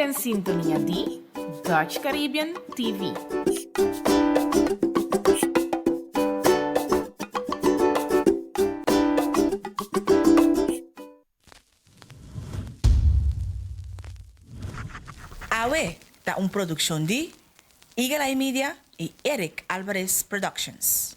den sintonia di Dutch Caribbean TV. Awe ta un produccion di Eagle Eye Media y Eric Alvarez Productions.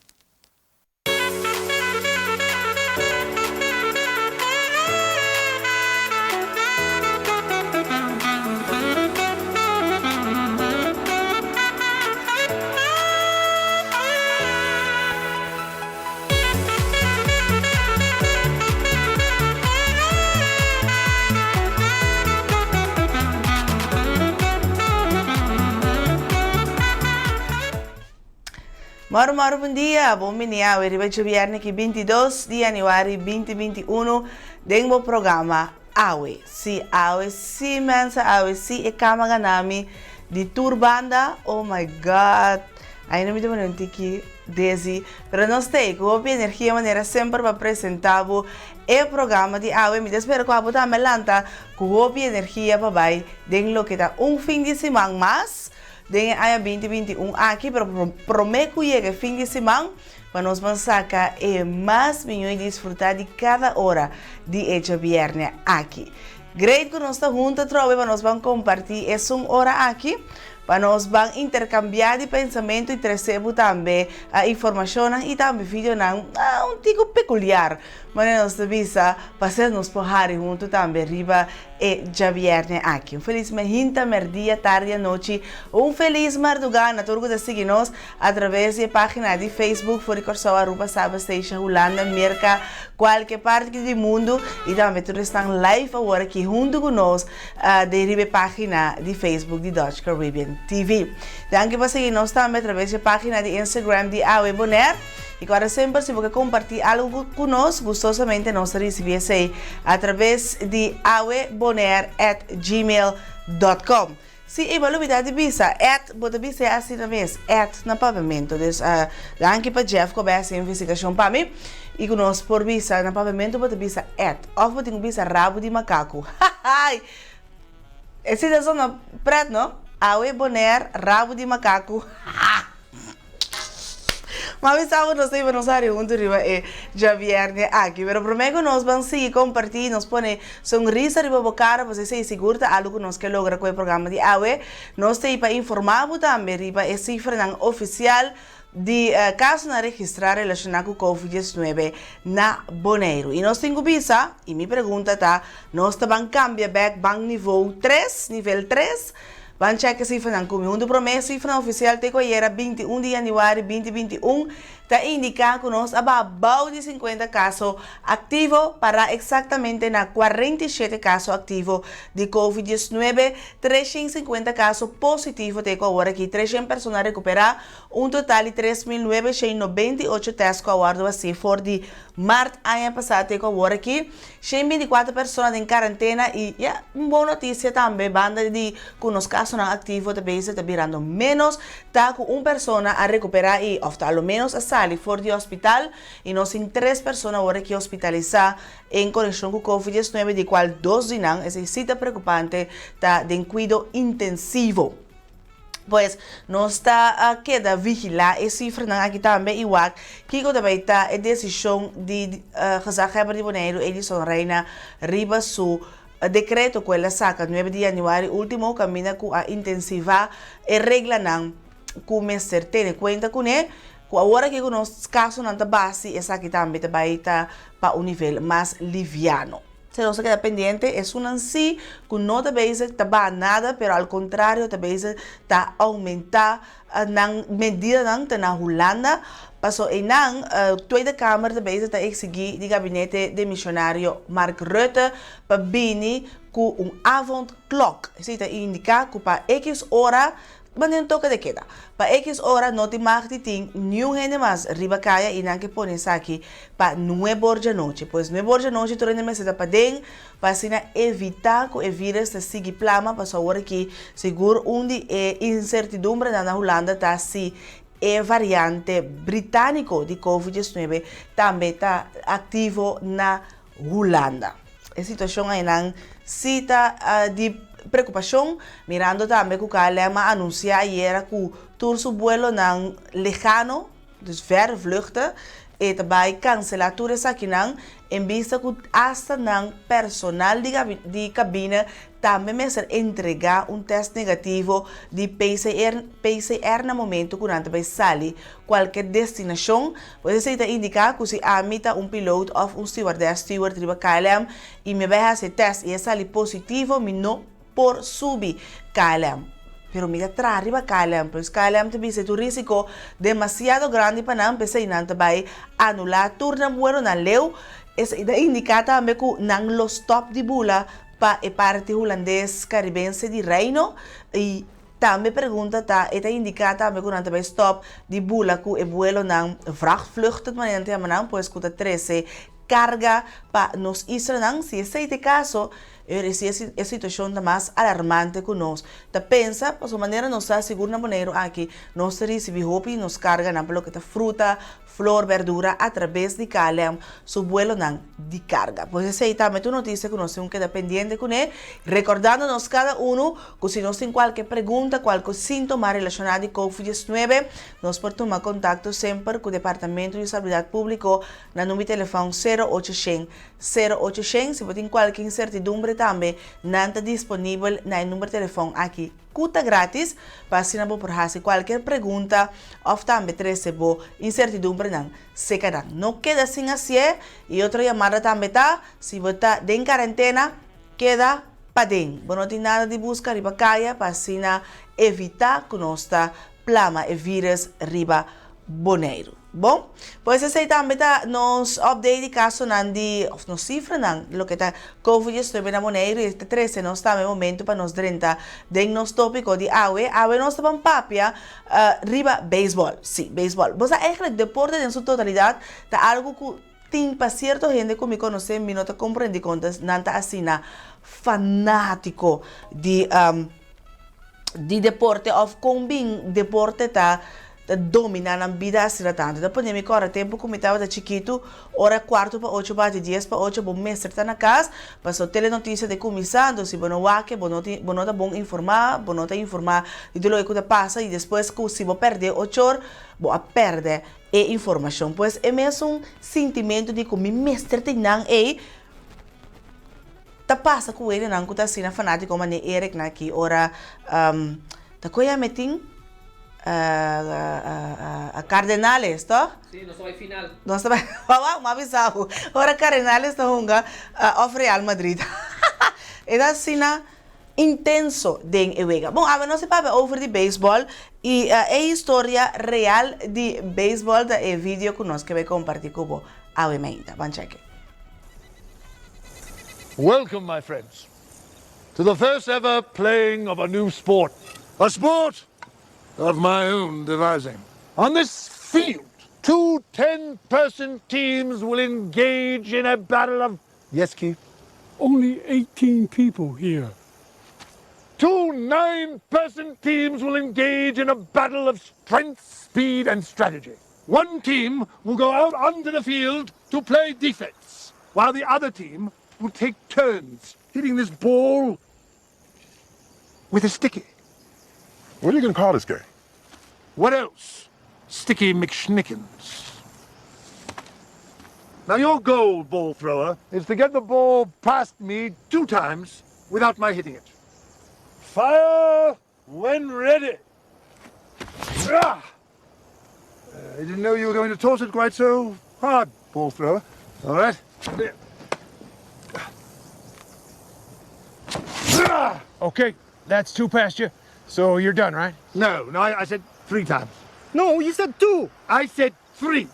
Moro moro bon dia, bon bini awe riba djobièrnè ki 22 di yanüari 2021 den bo programa Awe. Si awe si mensa awe si e kama gana mi di tur banda, oh my God, ainda mi ta pone un tiki dezi, pero nos ta ei ku hopi energia manera semper pa presenta bo e programa di awe. Mi ta spera ku abo tambe lanta ku hopi energia pa bai den loke ta un fin di siman mas. Den e aña 2021 aki, pero promé ku yega e fin di siman, pa nos ban saka e mas miñó i disfrutá di kada ora di e djabièrnè aki. Great ku nos ta huntu atrobe pa nos ban kompartí esun ora aki, pa nos ban interkambiá di pensamentu i trese bo tambe informashonnan i tambe videonan un tiko pekuliar, manera nos ta bisa, pa asina nos por hari huntu tambe riba e djabièrnè aki. Un felis mehinta, mèrdia, tardi, anochi, un felis mardugá na tur ku ta sigui nos a traves di e página di Facebook for di Kòrsou, Aruba, Saba, Statia, Hulanda, Merka, kualke parti di mundu i tambe tur esnan live awor aki huntu ku nos den riba e página di Facebook di Dutch Caribbean TV. Danki pa sigui nos tambe a traves di e página di Instagram di Awe Bonaire. I kòrda semper si bo ke kompartí algu ku nos, gustosamente nos ta risibí esei a traves di awebonair at gmail dot com. Sí, i bo lubidá di bisa at, bo ta bis'é asina mes, at na papiamentu. Dus, danki pa Jeff ku a bai hasi investigashon pa mi i ku nos por bisa na papiamentu bo ta bisa at òf bo tin ku bisa rabu di makaku. Hahaai! Esei ta sona pret, no? Awe bonair, rabu di makaku. Haha! Ma mi sa ku nos ta iba nos hari huntu riba e djabièrnè aki. Pero promé ku nos ban sigui kompartí, nos pone sonrisa riba bo kara pasobra esei sigur ta algu ku nos ke logra ku e programa di awe. Nos ta ei pa informá bo tambe riba e sifranan ofisial di kasonan registrá relashoná ku Covid 19 na Boneiru. I nos tin ku bisa, i mi pregunta ta, nos ta ban kambia bèk ban nivou tres, nivel tres? Ban chèk e sifranan ku mi. Huntu promé sifranan ofisial te ku ayera 21 di yanüari 2021 ta indiká ku nos a baha bou di 50 kaso aktivo pará eksaktamente na 47 kaso aktivo di Covid 19, 350 kaso positivo te ku awor aki, 300 persona rekuperá, un total di 3998 tèst ku a wòrdu hasí for di mart aña pasá te ku awor aki. 124 persona den karentena i ya, un bon notisia tambe banda di ku nos kasonan aktivo ta bezig ta birando ménos ta ku un persona a rekuperá i òf ta a lo ménos a sali for di hospital i nos tin tres persona awor aki hospitalisá en konekshon ku covid 19 di kual dos di nan, esei si ta preokupante, ta den kuido intensivo. Pues, nos ta keda vigilá e sifranan aki tambe i wak kiko ta bai ta e desishon di Gezaghebber di Boneiru, Edison Rijna, riba su dekreto ku el a saka nuebe di yanüari último kaminda ku a intensivá e reglanan ku mester tene kuenta kuné ku awor aki ku nos kasonan ta basi esaki tambe ta bai ta pa un nivel mas liviano. Si nos ta keda pendiente, esunnan si ku no ta bezig ta baha nada, pero al kontrario ta bezig ta oumentá nan medidanan ta na Hulanda, paso einan Tweede Kamer ta bezig ta eksigí di gabinete demishonario Mark Rutte pa bini ku un avondklok. Esei ta indiká ku pa ekis ora Manda un toke de keda. Pa ekis ora no tin mag di tin niun hende mas riba kaya i nan ke pone esaki pa nuebe or djanochi. Pues nuebe or djanochi tur hende mester ta paden pa asina evita ku e virus ta sigui plama pasobra awor aki sigur un di e insertidumbrenan na Hulanda ta si e variante britaniko di covid 19 tambe ta aktivo na Hulanda. E situashon einan si ta di. preokupashon, mirando tambe ku KLM a anunsiá ayera ku tur su buelonan lehano, dus verre vluchten, e ta bai kanselá tur esakinan en bista ku asta nan personal di di kabine tambe mester entregá un tèst negativo di PCR PCR na momentu ku nan ta bai sali kualke destinashon. Pues esei ta indiká ku si ami ta un piloot òf un stewardess, steward riba KLM i mi bai hasi e tèst i e sali positivo, mi no por subi KLM. Pero mi ta traha riba KLM, pues KLM ta bisa e ta un risiko demasiado grandi pa nan, p'esei nan ta bai anulá tur nan buelonan leu. Esei ta indiká tambe ku nan lo stòp di bula pa e parti hulandes karibense di Reino i tambe pregunta ta e ta indiká tambe ku nan ta bai stòp di bula ku e buelonan vrachtvluchten manera nan ta yama nan, pues ku ta trese karga pa nos islanan. Si esei ta e kaso, e si e situashon ta mas alarmante ku nos ta pensa, pasobra manera nos sa sigur na Boneiru aki nos ta risibí hopi di nos karganan pa loke ta fruta, flor, berdura atrabes di KLM su buelonan di karga. Pues esei tambe ta un notisia ku nos tin ku keda pendiente kuné, rekordando nos kada unu ku si nos tin kualke pregunta, kualke síntoma relashoná di Covid 19, nos por tuma kontakto semper ku Departamento di Salubridat Públiko na number di telefòn sero ocho shen sero ocho shen. Si bo tin kualke insertidumbre tambe nan ta disponibel na e number telefòn aki ku ta gratis pa asina bo por hasi kualker pregunta òf tambe trese bo insertidumbrenan seka nan. No keda sin hasié i otro yamada tambe ta si bo ta den karentena keda paden. Bo no tin nada di buska riba kaya pa asina evitá ku nos ta plama e vírus riba Boneiru. Bon, pues esei tambe ta nos update di kasonan di, òf nos sifranan di loke ta Covid 19 na Boneiru i ta trese nos tambe momento pa nos drenta den nos tópiko di awe. Awe nos ta ban papia riba beisbòl. Sí, beisbòl. Bo sa eigentlik deporte den su totalidat ta algu ku tin pa sierto hende ku mi konosé mi no ta komprendí kon ta nan ta asina fanátiko di di deporte òf kon bin deporte ta ta dominá nan bida asina tantu. Ta pone mi kòrda tempu ku mi tabata chikitu, ora kuartu pa ocho bati dies pa ocho bo mester ta na kas, pasobra telenotisia ta kuminsá, anto si bo no wak bo no tin bo no ta bon informá, bo no ta informá di tur loke ku ta pasa i despues ku si bo pèrdè ochor bo a pèrdè e informashon. Pues e mesun sintimentu di ku mi mester tin nan ei ta pasa ku hendenan ku ta asina fanátiko manera Eric nan aki ora ta koe ya metin. Cardenales, toch? Sí, nos ta bai final. Nos ta bai, wawa, mi a bisa bo. Ora Cardenales ta hunga of Real Madrid. E ta asina intenso den e wega. Bon, awe nos ta papia over di beisbòl i e historia real di beisbòl ta e video ku nos ke bai kompartí ku bo awe mainta. Ban chèk'e. Welcome my friends to the first ever playing of a new sport, a sport of my own devising. On this field, two 10-person teams will engage in a battle of... Yes, Keith? Only 18 people here. Two nine-person teams will engage in a battle of strength, speed and strategy. One team will go out onto the field to play defense, while the other team will take turns hitting this ball with a sticky. What are you going to call this game? What else? Sticky McSchnickens. Now your goal, ball thrower, is to get the ball past me two times without my hitting it. Fire when ready. Ah! I didn't know you were going to toss it quite so hard, ball thrower. All right. Okay, that's two past you. So you're done, right? No, no, I, I said three times. No, you said two. I said three.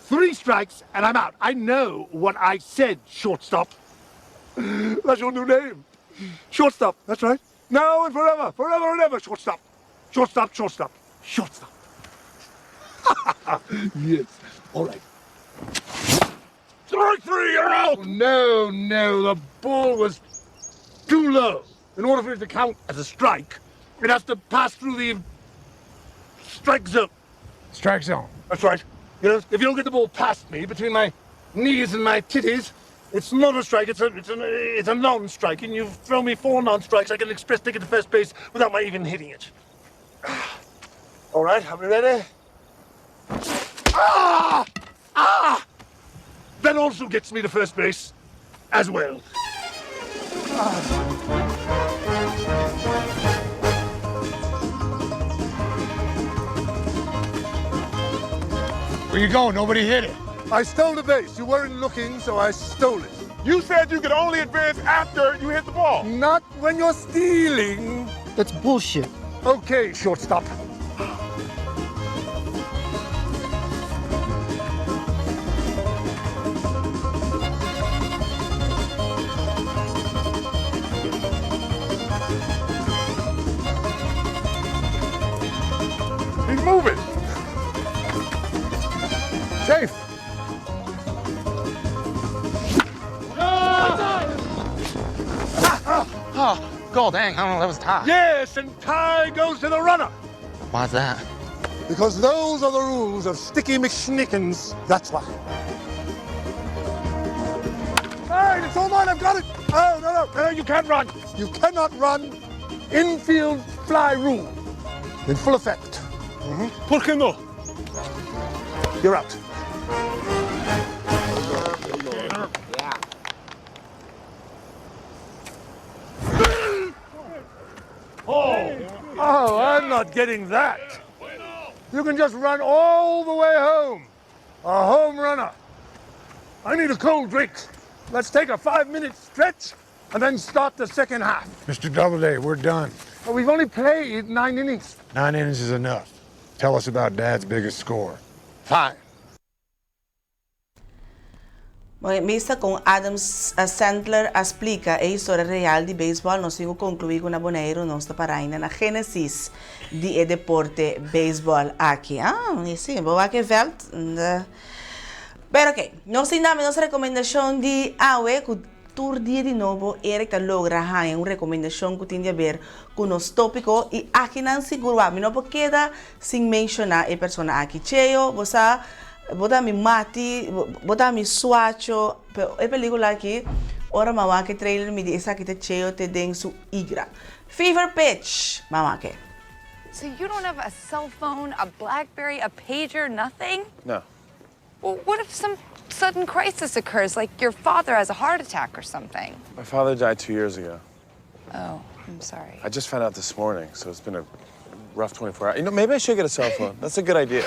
Three strikes and I'm out. I know what I said, shortstop. That's your new name. Shortstop, that's right. Now and forever, forever and ever, shortstop. Shortstop, shortstop, shortstop. yes, all right. Strike three, you're out! No, no, the ball was too low. In order for it to count as a strike, it has to pass through the strike zone. Strike zone. That's right. You know, if you don't get the ball past me between my knees and my titties, It's not a strike, it's a, it's a, it's a non-strike. And you throw me four non-strikes, I can express ticket to first base without my even hitting it. All right, are we ready? Ah! Ah! That also gets me to first base as well. Where you going? Nobody hit it. I stole the base. You weren't looking, so I stole it. You said you could only advance after you hit the ball. Not when you're stealing. That's bullshit. Okay, shortstop. He's moving. Safe. Oh, God dang, I don't know, that was tie. Yes, and tie goes to the runner. Why's that? Because those are the rules of Sticky McSchnickens. That's why. Hey, it's all mine. I've got it. Oh, no, no. No, you can't run. You cannot run. Infield fly rule. In full effect. Por ke no? You're out. Oh, oh, I'm not getting that. You can just run all the way home. A home runner. I need a cold drink. Let's take a five minute stretch and then start the second half. Mr. Doubleday, we're done. But we've only played nine innings. Nine innings is enough. Tell us about Dad's biggest score. Fine. Mista con Adam Sandler a splica e historia real di baseball, nos tin cu conclui cu na Bonaire nos ta para ainda na genesis di e deporte baseball aki. Ah, y si, bo wak e veld. Pero ok, nos tin tambe nos recomendacion di awe cu tur dia di nobo Eric ta logra haña un recomendacion cu tin di haber cu nos topico y akinan sigur wak mi no por keda sin menciona e persona aki. Cheo, bo sa Bo ta mi mati, bo ta mi suacho, pero e pelicula aki, ora mi a wak e trailer mi di esaki ta Cheo te den su igra. Fever Pitch! Mi a wak e. So you don't have a cell phone, a Blackberry, a pager, nothing? No. Well, what if some sudden crisis occurs, like your father has a heart attack or something? My father died two years ago. Oh, I'm sorry. I just found out this morning, so it's been a rough 24 hours. You know, maybe I should get a cell phone. That's a good idea.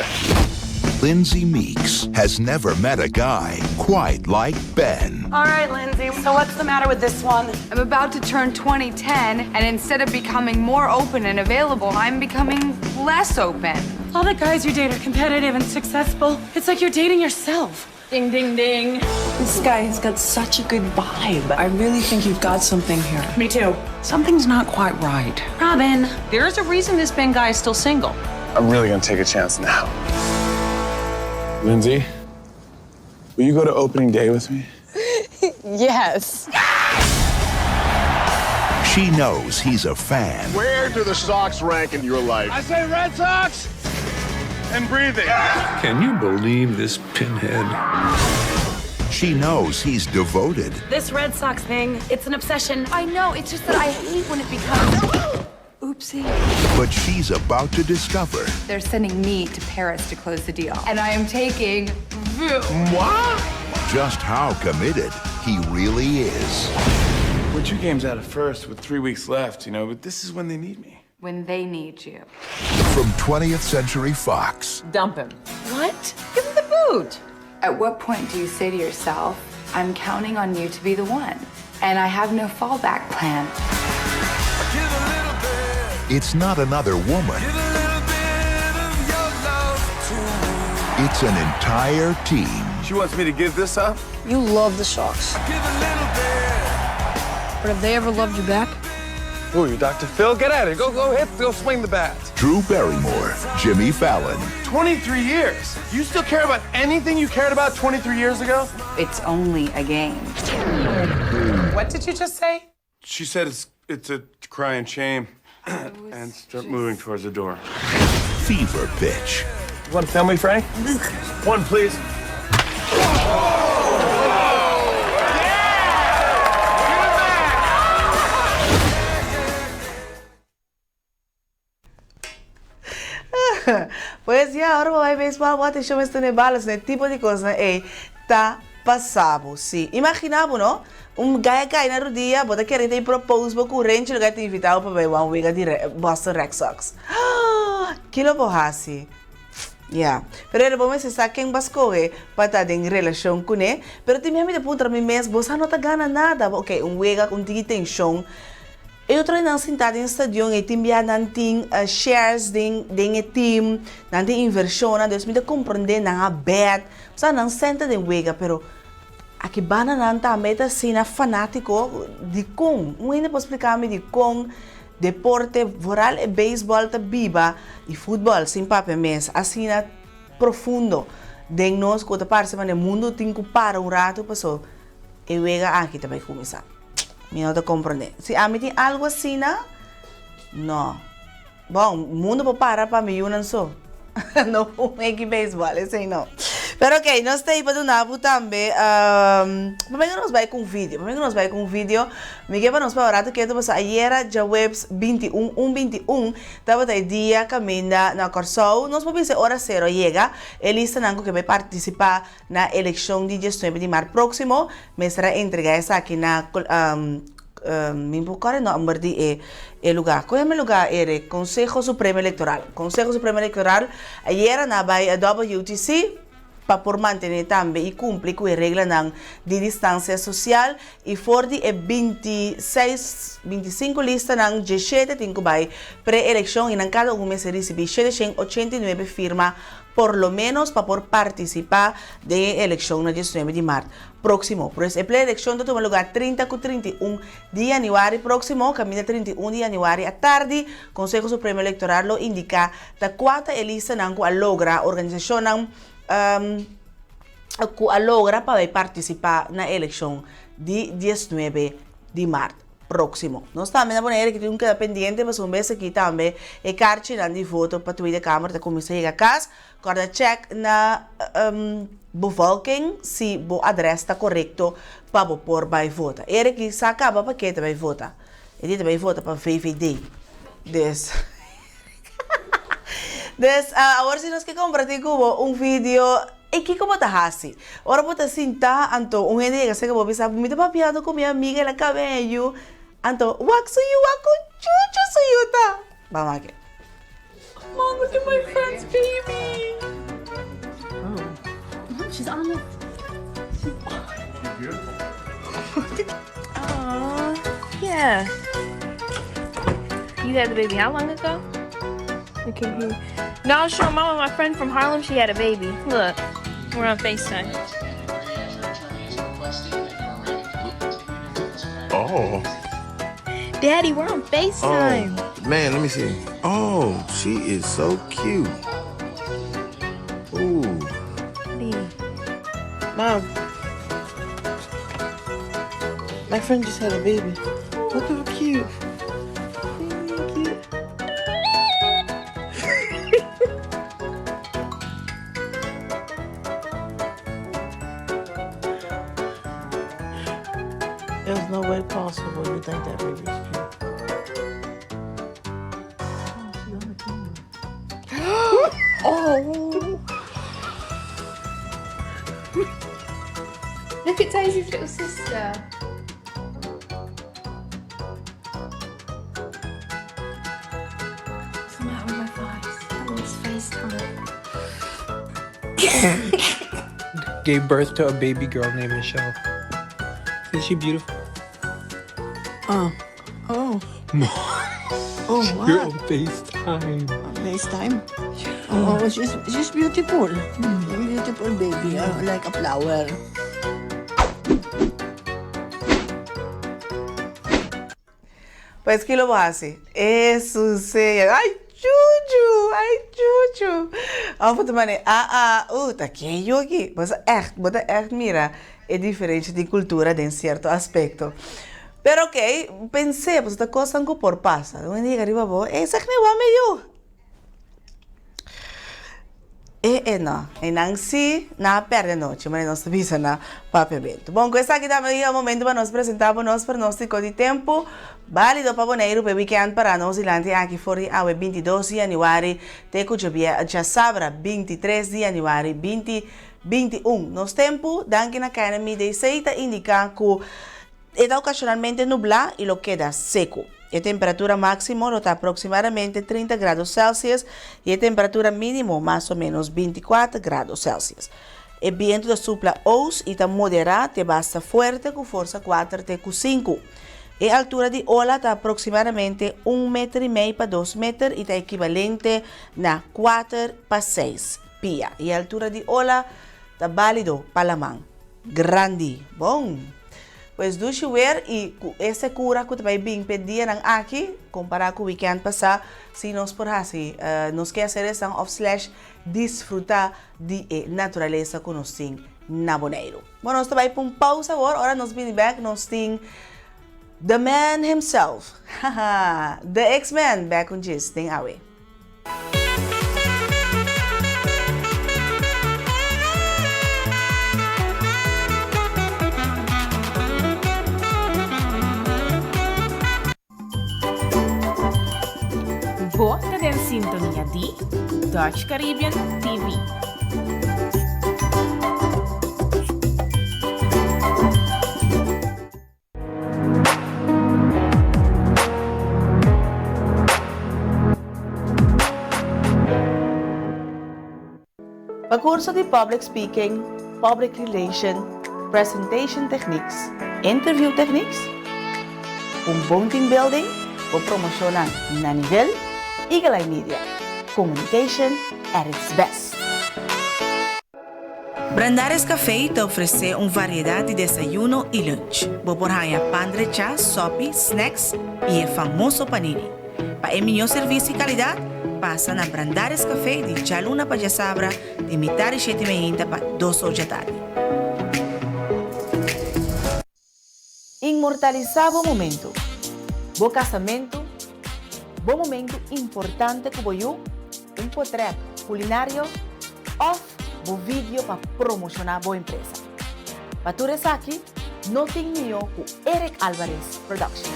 Lindsay Meeks has never met a guy quite like Ben. All right, Lindsay, so what's the matter with this one? I'm about to turn 2010, and instead of becoming more open and available, I'm becoming less open. All the guys you date are competitive and successful. It's like you're dating yourself. Ding, ding, ding. This guy has got such a good vibe. I really think you've got something here. Me too. Something's not quite right. Robin. There's a reason this Ben guy is still single. I'm really gonna take a chance now. Lindsay, will you go to opening day with me? Yes. She knows he's a fan. Where do the Sox rank in your life? I say Red Sox and breathing. Can you believe this pinhead? She knows he's devoted. This Red Sox thing, it's an obsession. I know, it's just that I hate when it becomes. Oopsie. But she's about to discover They're sending me to Paris to close the deal. And I am taking Vu. just how committed he really is. We're two games out of first with three weeks left, you know, but this is when they need me. When they need you. From 20th Century Fox, Dump him. What? Give him the boot. At what point do you say to yourself, I'm counting on you to be the one, and I have no fallback plan? it's not another woman. It's an entire team. She wants me to give this up? You love the Sox. But have they ever loved you back? Who are you, Dr. Phil? Get out of here. Go, go hit, go swing the bat. Drew Barrymore, Jimmy Fallon, 23 years. You still care about anything you cared about 23 years ago? It's only a game. What did you just say? She said it's it's a crying shame. and start moving towards the door. Fever Pitch. You want to film me, Frank? One, please. Pues ya, ora bo bai beisbòl bo atenshon mester na e bala, sino e tipo di kosnan ei ta pasa bo. Sí, imaginá bo no, un gai a kai na rudia, bo ta kere ta propose bo ku renchi lo gai ta invitá bo pa bai wan wega di Boston Red Sox. Ki lo bo hasi? Ya. Pero ora bo mester sa ken bo a skohe pa ta den relashon kuné. Pero tin mi ta puntra mi mes, bo sa no ta gana nada. Oke, un wega ku un tiki tenshon. E otro nan sintá den stadion ei tin bia nan tin shares den den e team, nan tin invershonnan, dus mi ta komprondé nan a bèt, sa nan sèn ta den wega, pero aki banda nan tambe ta asina fanátiko, dikon? Un hende por splika mi dikon deporte, vooral e beisbòl ta biba i futbòl sin papia mes asina profundo den nos ku ta parse manera mundu tin ku para un ratu paso e wega aki ta bai kuminsá. Mi no ta komprondé. Si ami tin algu asina, no. Bon, mundu por para pa mi yunan so. No un wega beisbòl, esei no. Pero okey, nos ta ei pa duna bo tambe, promé ku nos bai ku un video, promé ku nos bai ku un video, mi ke pa nos pa un ratu ketu pasobra ayera djaweps 21, un 21, tabata e dia kaminda na Kòrsou, nos por bisa e ora sero a yega, e listanan ku ke bai partisipá Na elekshon di diesnuebe di mart próksimo mester a entregá esaki na mi por kòrda e nòmber di e e lugá. Kon yama e lugá ere? Konseho Supremo Elektoral. Konseho Supremo Elektoral ayera nan a bai WTC pa por mantené tambe i kumpli ku e reglanan di distansia sosial i for di e 26, 25 listanan diesshete tin ku bai pre-elekshon i nan kada un mester risibí 789 firma por lo menos pa por partisipá den e elekshon na 19 di mart próksimo. Pues e pre-elekshon ta tuma lugá 30 ku 31 di yanüari próksimo, kaminda 31 di yanüari atardi Konseho Supremo Elektoral lo indiká ta kua ta e listanan ku a logra organisashonnan ku a logra pa bai partisipá na e elekshon di 19 di mart. Próksimo. Nos tambe na Bonaire ki tin un keda pendiente pasobra un bes aki tambe e karchinan di voto pa Tweede Kamer ta kuminsá yega kas. Kòrda chèk na bevolking si bo adrès ta korekto pa bo por bai vota. Eric di sa kaba pa ke ta bai vota. E di ta bai vota pa VVD. Dus Dus awor si nos ke kompartí ku bo un video. I kiko bo ta hasi? Ora bo ta sintá, anto un hende yega serka bo bisa, Mi ta papiando ku mi amiga, el a kaba e yu. Anto, wak su yu, wak kon chuchu su yu ta! Ban wak e. Mom, look at my friend's baby! Oh. She's on the... She's beautiful. Aww, yeah. You had the baby how long ago? Okay, here. No, I was showing mama my friend from Harlem, she had a baby. Look, we're on FaceTime. Oh. Daddy, we're on FaceTime. Oh, man, let me see. Oh, she is so cute. Ooh. Mom. My friend just had a baby. Look how cute. Cute. There's no way possible you think that baby's cute. Oh! Look at Daisy's little sister. What's the matter with my voice? I want FaceTime. Gave birth to a baby girl named Michelle. Isn't she beautiful? Oh. Oh. Oh, what? You're on FaceTime. On FaceTime? Oh, she's, she's beautiful. Beautiful baby. Oh, like a flower. Pues kilo bo hasi? Esun sea. Ay chuchu, ay chuchu. Of bo ta mane a a uh ta ke yu aki. Bo sa ègt, bo ta ègt mira e diferensha di kultura den sierto aspekto. Pero okey, pens'é pasobra ta kosnan ku por pasa. Un hende yega riba bo, ey zeg mi wak mi yu. E e no, einan sí nan a pèrdè nochi, manera nos ta bisa na Papiamentu. Bon, ku esaki tambe a yega momento pa nos presentá bo nos pronóstiko di tempu bálido pa Boneiru pa e wikènt pará nos dilanti aki for di awe 22 di yanüari te ku djasabra 23 di yanüari 2021. Nos tempu, danki na KNMI DC, ta indiká ku E ta okashonalmente nublá i lo keda seku. E temperatura máksimo lo ta aproksimadamente 30 grado Celsius i e temperatura mínimo mas o ménos 24 grado Celsius. E bientu ta supla ous i ta moderá te basta fuerte ku forsa kuater te ku sinku. E altura di ola ta aproksimadamente un meter i mei pa dos meter i ta ekivalente na kuater pa seis pia. E altura di ola ta bálido pa laman grandi. Bon! Pues dushi weer y cu e secura cu ta bay bin p'e dianan aki, compara cu weekend pasa, si nos por haci nos kehaceresnan of slash disfruta di e naturalesa cu nos tin na Boneiru. Bon, nos ta bay pa un pausa awor, ora nos bini bek nos tin the man himself, haha, the X-Man bek un djis den awe. Bo ta den sintonia di Dutch Caribbean TV. Pa curso di Public Speaking, Public Relation, Presentation Techniques, Interview Techniques, un bon team building, bo promocionnan na nivel, Eagle Eye Media, communication at its best. Brandaris Café ta ofresé un variedat di desayuno i lunch. Bo por haña pan drechá, sòpi, snacks i e famoso panini. Pa e mihó servisio i kalidat, pasa na Brandaris Café di djaluna pa djasabra di mitar di shete meinta pa dos or djatardi. Inmortalisá bo momentu, bo kasamentu, bo momentu importante ku bo yu, un potrèt kulinario òf bo vidio pa promoshoná bo empresa. Pa tur esaki, no tin mihó ku Eric Alvarez Production.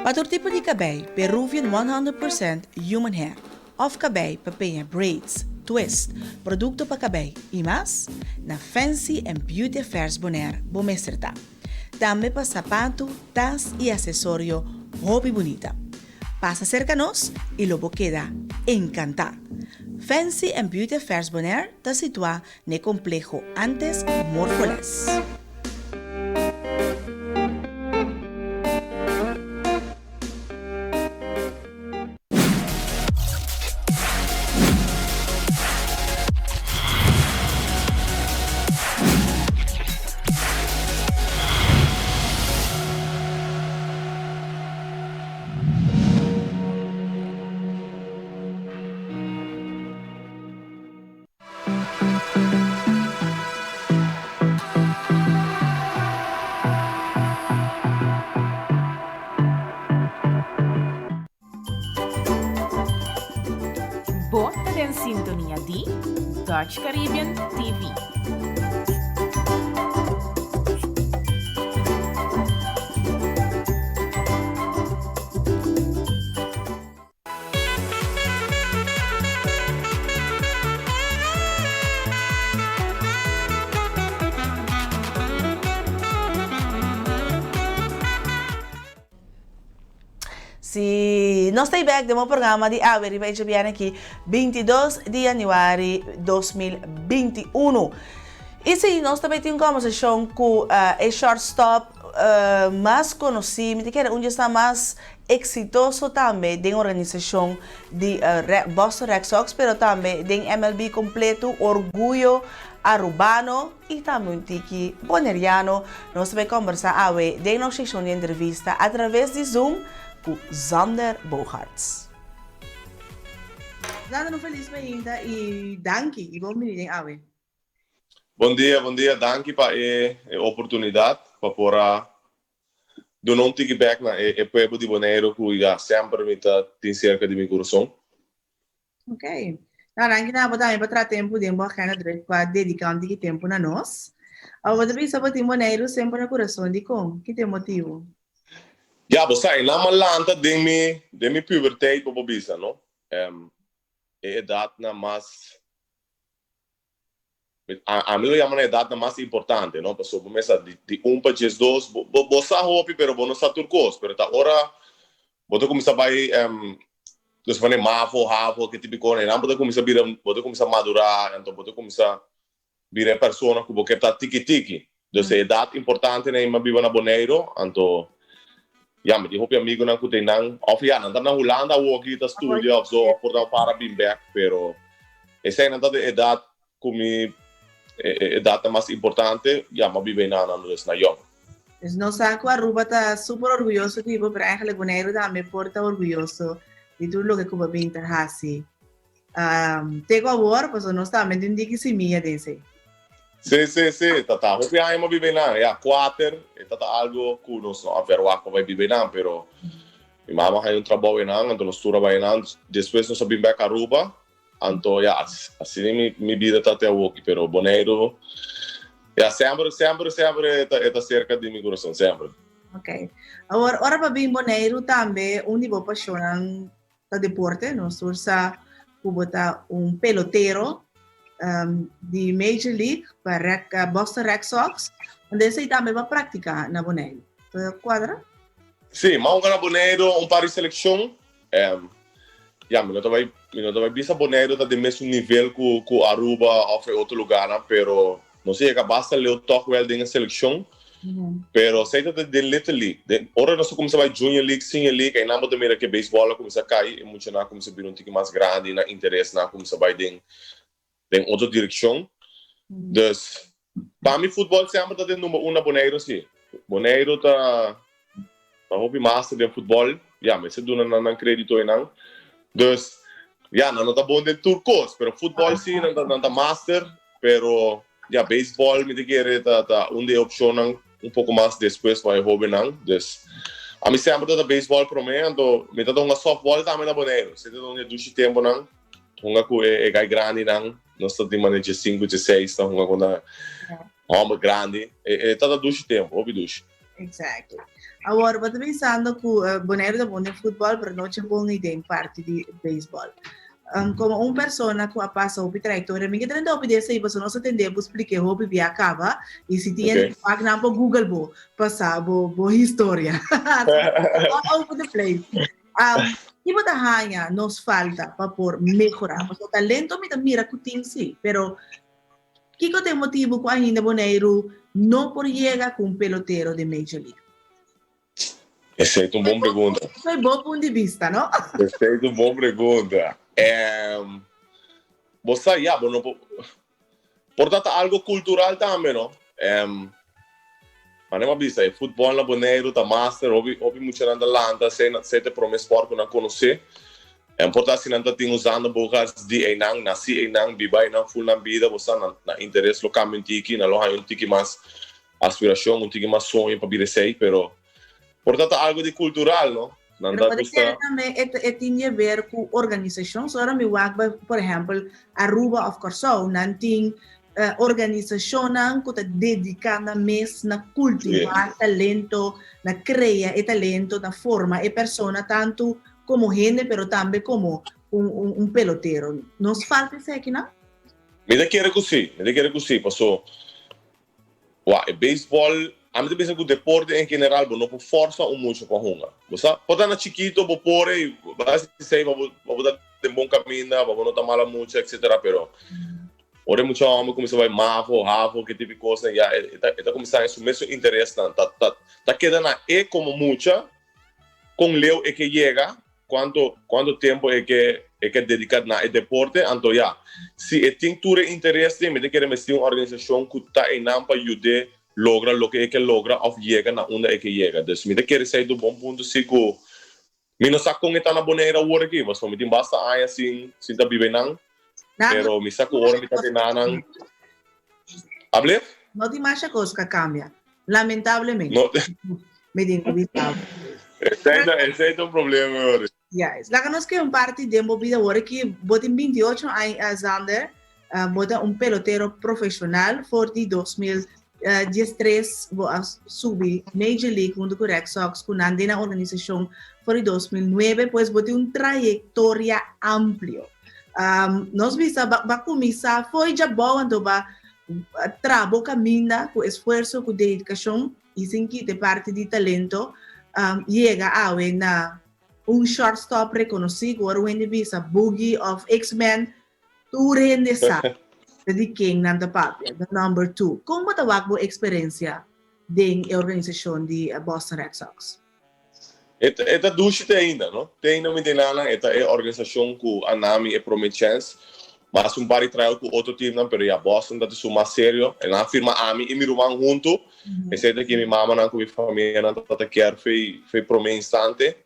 Pa tur tipo di kabei, Peruvian 100% Human Hair òf kabei pa peña braids, twist, produkto pa kabei i mas, na Fancy and Beauty Affairs Bonaire bo mester ta. Tambe pa sapatu, tas i asesorio hopi bunita. Pasa serka nos i lo bo keda enkantá! Fancy and Beauty Affairs Bonaire ta situá N'e kompleho antes Morfoles. Bo ta den sintonia di Dutch Caribbean TV. Si nos ta bek den bo programa di awe riba e djabièrnè aki 22 di januari 2021. I si nos ta bay tin un kòmbersashon ku e shortstop mas konosí, mi ta kere un di esnan mas Exitoso tambe den organisacion di Boston Red Sox pero tambe den MLB completo, orguyo Arubano y tambe un tiki Boneriano. Nos ta bay combersa awe den nos seccion di entrevista a traves di Zoom cu Xander Bogaerts. Xander un feliz mainta y danki y bon bini den awe. Bon dia, bon dia. Danki pa e oportunidad pa por a. duna un tiki bek na e pueblo di Boneiru ku ya semper mi ta tin serka di mi kurason. Ok. Nou, danki na bo tambe pa traha tempu den bo agenda druk pa dedica un tiki tempu na nos. Awor bo ta bisa bo tin Boneiru semper na kurason, dikon? Ki ta e motibu? Ya, bo sa, e nan a lanta den mi den mi puberteit bo por bisa, no? E edatnan mas Ami lo yama na edatnan mas importante, no? Pasobra bo mester di di un pa 12, bo bo bo sa hopi pero bo no sa tur kos, pero ta ora bo ta kuminsá bai nos pone mavo, havo, ke tipo kos, einan bo ta kuminsá bira, bo ta kuminsá madurá, anto bo ta kuminsá bira e persona ku bo ke ta tiki tiki. Dus e edat importante na mi a biba na Boneiru, anto ya mi tin hopi amigunan ku ta einan, òf ya nan ta na Hulanda awoki ta studia òf so, òf por ta para bin bèk, pero eseinan ta de edat ku mi e edatnan mas importante, ya mi a biba einan nan dus na yòn. Dus nos sa ku Aruba ta super orguyoso di bo, pero eigenlijk Boneiru tambe por ta orguyoso di tur loke ku bo bin ta hasi. Te ku awor, pasobra nos tambe tin diki simia den esei. Sí, sí, sí, ta ta hopi aña mi a biba einan, ya kuater, e ta ta algo ku nos no a verwagt pa bai biba einan, pero mi mama haña un trabou einan, anto nos tur a bai einan, despues nos a bin bek Aruba, anto ya, asina mi mi bida ta te awoki, pero Boneiru, ya, semper, semper, semper e ta e ta serka di mi kurason, semper. Ok. Awor, ora bo a bin Boneiru tambe un di bo pashonnan ta deporte, nos tur sa ku bo ta un pelotero di Major League pa Boston Red Sox, anto esei tambe bo a praktiká na Boneiru. Ta kuadra? Sí, mi a hunga na Boneiru un par di selekshon. Ya, mi no ta bai, mi no ta bai bisa Boneiru ta den mesun nivel ku ku Aruba òf e otro lugarnan, pero nos a yega basta leu tòg wèl den e selekshon. Pero esei ta den Little League. Den ora nos a kuminsá bai Junior League, Senior League, einan bo ta mira ku e beisbòl a kuminsá kai, e muchanan a kuminsá bira un tiki mas grandi, nan interesnan a kuminsá bai den den otro direkshon. Dus, pa mi futbòl semper ta den number un na Boneiru si. Boneiru ta ta hopi master den futbòl. Ya, mester duna nan nan kredito einan. Dus, ya, nan no ta bon den tur kos, pero futbòl si nan ta nan ta master, pero Ya, beisbòl mi ta kere ta ta un di e opshonnan un poko mas despues pa e hóbennan. Dus, ami semper ta ta beisbòl promé, anto mi ta ta hunga sòftbòl tambe na Boneiru. Si ta un di e dushi tempunan, hunga ku e e gai grandinan. Nos ta tin manera diesinku, dieseis ta hunga kontra hòmber grandi. E e ta ta dushi tempu, hopi dushi. Exactly. Awor, bo ta pensando ku Boneiru ta bon den futbòl, pero no dje bon ei den parti di beisbòl. Komo un persona ku a pasa hopi trayektoria, mi ke trenta hopi di esei pasobra nos a tende bo splik'é hopi bia kaba i si tin hende ku wak nan por google bo pa sa bo bo historia. All over the place. Ki bo ta haña nos falta pa por mehorá? Pasobra talento mi ta mira ku tin sí, pero Kiko ta e motibu ku ainda Boneiru no por yega ku un pelotero den Major League? Esei ta un bon pregunta. Esei bo punt di bista, no? Esei ta un bon pregunta. Bo sa, ya, bo no por, por ta ta algo kultural tambe, no? Manera mi a bisa, e futbòl na Boneiru ta master, hopi hopi muchanan ta lanta, esei esei ta e promé spòrt ku nan konosé. E por ta si nan ta tin usando bogas di einan, nasí einan, biba einan ful nan bida, bo sa nan nan interes lo kambia un tiki, nan lo haña un tiki mas aspirashon, un tiki mas soño pa bira esei, pero por ta ta algo di kultural, no? Nan ta gusta. Pero e e tin di haber ku organisashon, so ora mi wak por ehèmpel Aruba òf Kòrsou, nan tin Organisashonnan ku ta dediká nan mes na kultivá talento, na krea e talento, na forma e persona tantu komo hende pero tambe komo un pelotero. Nos falta esekinan? Mi ta kere ku si, mi ta kere ku si, paso wak e beisbòl, ami ta bisa ku deporte en general bo no por fòrsa un mucha pa hunga. Bo sa, por ta na chikito bo por ey, bo hasi esei pa bo ta den bon kaminda, pa bo no ta mala mucha etcetera, pero Ora e mucha homber cuminsa bay mavo, havo, ke tipo di cosnan ya e ta e ta cuminsa haña su mesun interesnan. Ta ta ta keda na e como mucha con leu e ke yega, cuanto cuanto tempo e ke e ke dedica na e deporte. Anto ya, si e tin tur e interesnan mi ta kere mester un organisacion cu ta eynan pa yud'e logra loke e ke logra of yega na unda e ke yega. Dus mi ta kere esey ta un bon punto si cu Mi no sa kon e ta na Bonaire awor aki, pasobra mi tin basta aña sin sin ta biba einan, pero mi sa ku ora mi ta den nan. Ablef? No tin masha kos ku a kambia, lamentablemente. No. Mi tin ku bisa. Esei ta, esei ta un problema hoor. Yes. Laga nos ke un parti den bo bida awor ki bo tin 28 aña, Zander. Bo ta un pelotero profesional for di 2013 bo a subi Major League hunto ku Red Sox ku nan den nan organisashon for di 2009 pues bo tin un trayektoria amplio. Nos bisa ba ba kuminsá fo'i djabou anto ba traha bo kaminda ku esfuerso ku dedikashon i sin kita e parti di talento yega awe na un shortstop rekonosí ku ora un hende bisa Boogie òf X-Men Tur hende sa ta di ken nan ta papia, the number two. Kon bo ta wak bo eksperensia den e organisashon di Boston Red Sox? E ta dushi te ainda, no? Te ainda mi den nan, e ta e organisashon ku a na mi e prome chèns. Mas un par di tryout ku otro teamnan, pero ya Boston ta esun mas serio. E nan a firma ami i mi ruman huntu. Esei ta ke mi mamanan ku mi famianan tabata kier fei prome instante.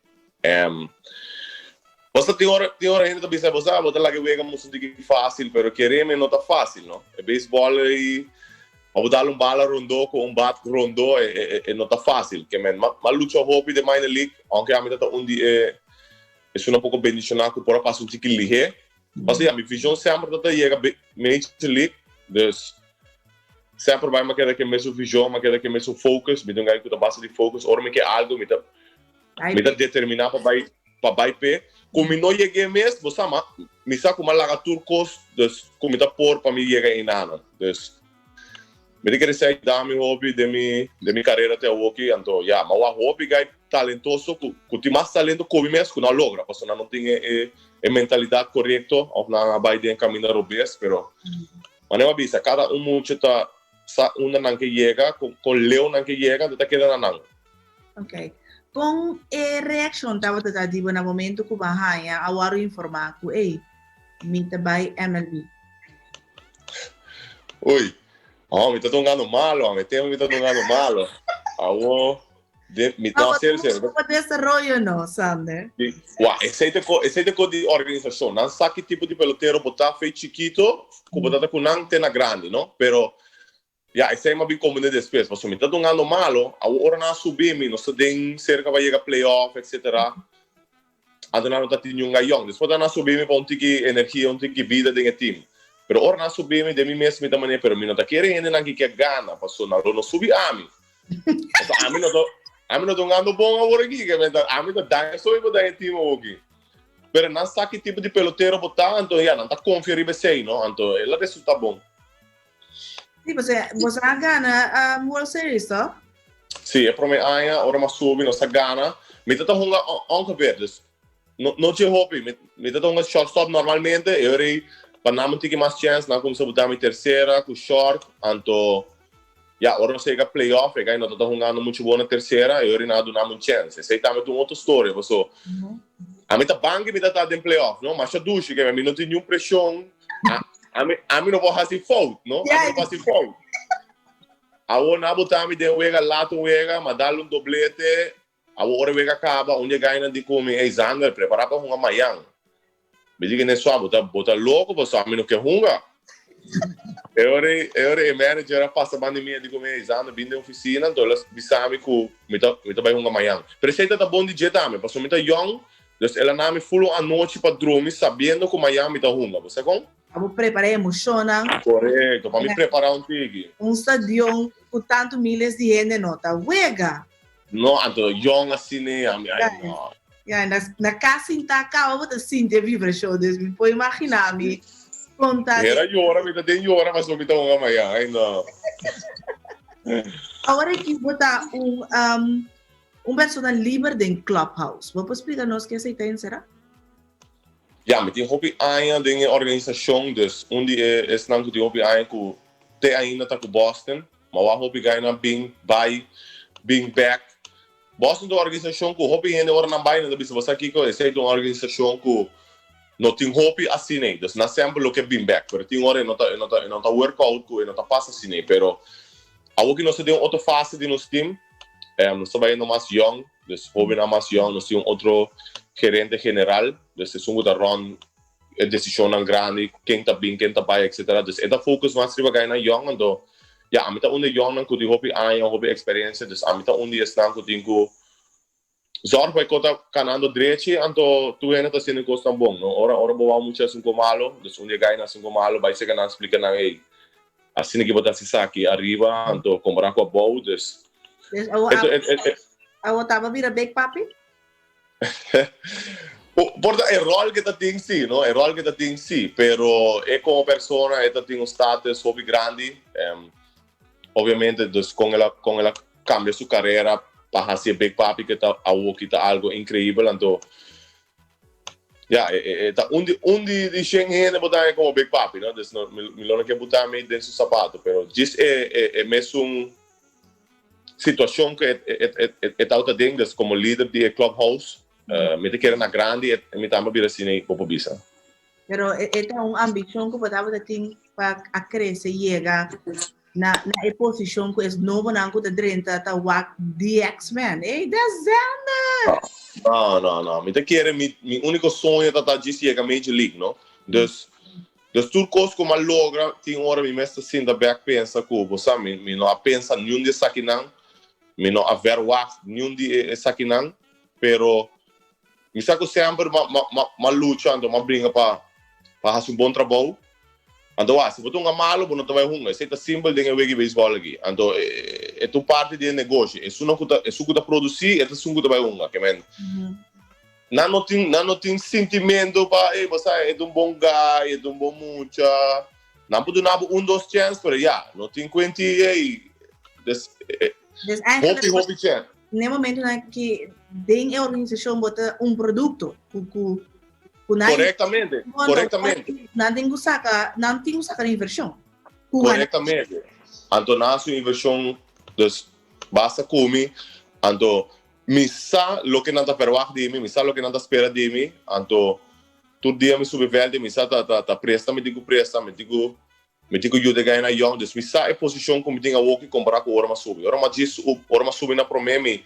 Bosa tin ora, tin ora hende ta bisa, bosa bo ta laga e wega musu diki fácil, pero kereme no ta fácil, no. E baseball ei, pa bo dal un bala rondó ku un bat rondó, e, e, e no ta fácil. Ke men, m'a, m'a lucha hopi den minor league, aunke ami ta ta un di e esunnan poko bendishoná ku por a pasa un tiki lihé. Pasobra ya, mi vision semper ta ta yega major league, dus semper bai m'a keda ku e mesun vision, m'a keda ku e mesun focus, mi ta un guy ku ta basa di focus, ora mi ke algu mi ta Mi ta determiná pa bai pa bai p'e. Ku mi no yeg'é mes, bo sa, ma mi sa ku mi a laga tur kos, dus ku mi ta por pa mi yega einanan. Dus mi ta kere esei yuda mi hopi den mi den mi karera te awoki. Anto ya, mi a wak hopi gai talentoso ku ku tin mas talento ku mi mes ku no a logra, pasobra nan no tin e e e mentalidat korekto òf nan a bai den kaminda robes. Pero manera mi a bisa, kada un mucha ta sa unda nan ke yega, kon kon leu nan ke yega, anto ta keda na nan. Ok. Kon e reakshon tabata ta di bo na momento ku bo a haña a wòrdu informá ku ey, mi ta bai MLB? Uy, oh, mi ta tungando malo, e tempo mi ta tungando malo. Awo, de, mi no, serio, serio. Bo desaroyo no, Sander. Wa, esei ta ko, esei ta ko di organisashon. Nan sa ki tipo di pelotero bo ta fe chikito, ku bo ta ta ku nan te na grandi, no? Pero Ya, esei m'a bin comprende despues, pasobra mi ta dungando malo, awor ora nan a subi mi, nos ta den cerca pa yega playoff, etcetera, anto nan no ta tin niun gayon. Despues nan a subi mi pa un tiki energia, un tiki bida den e team. Pero ora nan a subi mi, den mi mes mi ta manera, pero mi no ta kere hendenan ki ke gana, pasobra nan lo no subi ami. Pasobra ami no ta, ami no dungando bon awor aki, ke mi ta, ami ta daña so mi por daña e team awor aki. Pero nan sa ki tipo di pelotero bo ta, anto ya, nan ta confia riba esei, no? Anto el a resulta bon. Sí, bo bo a gana um, World Series, toch? Sí, e prome aña, ora m'a subi, nos a gana. Mi ta ta hunga ongeveer, dus no, no dje hopi. Mi, mi ta ta hunga shortstop normalmente, e ora ei pa nan un tiki mas chance, nan kumsa buta mi tercera ku short, anto ya, ora nos yega playoff, e gai no ta ta hungando muchu bon na tercera, e ora ei nan a duna mi un chance. Esei tambe ta un otro storia, paso ami ta banki mi ta ta den playoff, no? Masha dushi, ke mi no tin niun preshon. Ami, ami no por hasi fout, no? Ami no por hasi fout. Awor nan a bota mi den wega, laat un wega, m'a dal un doblete. Awor ora e wega kaba, un di e gainan di ku mi, Ey Zander, prepara pa hunga mayan. Mi di kende sua, bo ta, bo ta loko pasobra ami no ke hunga. E ora ei, e ora ei e manager a pasa banda di mi, a di ku mi, Ey Zander, bin den ofisina. Anto el a bisa mi ku mi ta, mi ta bai hunga mayan. Pero esei ta ta bon di dje tambe, pasobra mi ta yòn. Dus el a na mi full un anochi pa drumi sabiendo cu mañan mi ta hunga. Bo sa con? Pa bo prepara e emocionnan. Correcto, pa mi prepara un tiki. Un stadion cu tanto miles di hende no ta wega. No, anto yong asina, ami, ay no. Ya, na, na cas sinta caba bo ta sinti e vibracion, dus mi por imagina mi con ta. Hera yora, mi ta den yora pasobra mi ta hunga mañan, ay no. Awor aki bo ta un, um, Un persona liber den Clubhouse. Bo por splika nos ke esei ta enserá? Ya, mi tin hopi aña den e organisashon, dus un di e esnan ku tin hopi aña ku te ainda ta ku Boston. Ma wak hopi gainan bin bai, bin bèk. Boston ta un organisashon ku hopi hende ora nan bai nan ta bisa, bo sa kiko, esei ta un organisashon ku no tin hopi asin'ei. Dus nan semper lo ke bin bèk, pero tin ora e no ta e no ta e no ta work out ku e no ta pasa asin'ei. Pero awor ku nos ta den un otro fase di nos team, Nos ta bayendo mas yong, dus hobennan mas yong, nos tin un otro gerente general, dus esun ku ta run e desishonnan grandi, ken ta bin, ken ta bai, etcetera. Dus e ta focus mas riba gainan yong, anto ya, ami ta un di e yòngnan ku tin hopi aña, hopi eksperensia, dus ami ta un di esnan ku tin ku Zorg pa e kos ta kanando drechi, anto tur hende ta hasiendo e kosnan bon, no? Ora ora bo wou mucha hasi un kos malo, dus un di e gainan hasi un kos malo, bai seka nan splika nan, ey, asina ki bo ta hasi esaki ariba, anto kompará ku abou, dus Dus awo e e e awo taba bira big papi? Por ta e ròl ke ta tin si, no? E ròl ke ta tin si, pero e komo persona e ta tin un status hopi grandi, Obviamente, dus con el a, con el a cambia su carera pa haci e Big Papi que ta awoki ta algo increíbel, anto ya, e, e, e ta un di, un di, di shen hende bo ta haña como Big Papi, no? Dus no, mi, mi lo no ke buta mi den su sapato, pero djis e, e, e mesun situacion cu e, e, e, e, e tawata den, dus como lider di e clubhouse, eh, mi ta kere na grandi e, mi tambe a bira asina bo por bisa. Pero e, e ta un ambicion cu bo tabata tin pa a crece yega na, na e posicion cu es nobonan cu ta drenta ta wak The X-Men. Ey, that's Xander! No, no, no. Mi ta kere, mi, mi unico soño ta ta djis yega Major League, no? Dus, dus tur cos cu mi a logra, tin ora mi mes ta sinta bek pensa cu, bo sa, mi, mi no a pensa niun di esakinan, mi no a verwacht niun di e esakinan, pero Mi sa ku semper m'a lucha anto m'a bringa pa pa hasi un bon trabou. Anto wak, si bo ta hunga malu bo no ta bai hunga. Esei ta simpel den e wega di beisbòl aki. Anto e ta un parti di e negoshi. Esun ku ta esun ku ta produsí e ta esun ku ta bai hunga. Ke men nan no tin nan no tin sintimentu pa ey bo sa e ta un bon guy, e ta un bon mucha. Nan por duna bo un dos chèns pero ya, no tin kuenti ey des hopi hopi chèns. Na e momentonan ki den e organisashon bo ta un produkto ku ku ku nan Korektamente, korektamente. Nan tin ku saka, nan tin ku saka na invershon. Ku Korektamente. Anto nan hasi un invershon, dus basta ku mi, anto mi sa loke nan ta verwagt di mi, mi sa loke nan ta spera di mi, anto tur dia mi subi vèlt i mi sa ta ta presta mi tin ku presta, mi tin ku Mi tin ku yuda e gainan yòn, dus mi sa e posishon ku mi tin awor ki kompará ku ora mi a subi. Ora mi a djis ora mi a subi na promé mi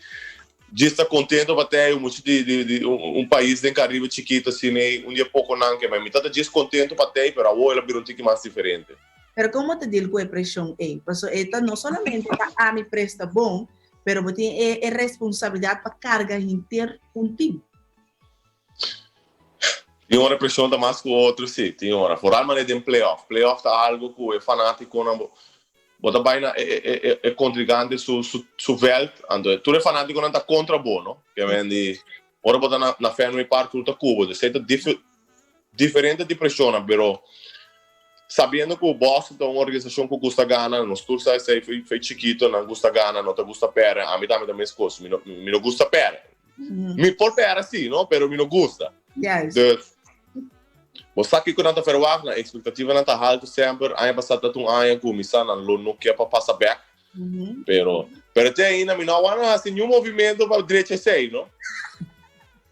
djis ta kontento pa tei un mucha di di di un pais den Karibe chikito asina ei un di e pokonan ke mi ta ta djis kontento pa tei pero awor el a bira un tiki mas diferente. Pero kon bo ta deal ku e preshon ei? Pasobra e ta no solamente pa ami presta bon, pero bo tin e e responsabilidat pa karga henter un tim. Tin ora preshon ta mas ku otro, sí, tin ora. Foral manera den playoff. Playoff ta algo ku e fanátikonan bo bo ta bai na e e e kontrinkante su su su vèlt, anto tur e fanátikonan ta kontra bo, no? Ke men di ora bo ta na na Fenway Park tur ta ku bo. Esei ta dife diferente di preshonnan, pero sabiendo ku Boston ta un organisashon ku gusta gana, nos tur sa esei fo'i fo'i chikito, nan gusta gana, no ta gusta pèrdè. Ami tambe ta meskos, mi no mi no gusta pèrdè. Mi por pera sí, no? Pero mi no gusta. Juist. Dus, bo sa kiko nan ta verwacht, nan expectativanan ta halto semper. Aña pasá ta un aña ku mi sa nan lo no ke pa pasa bek. Pero, pero te ainda mi no a wou hasi niun movimento pa drecha esei, no?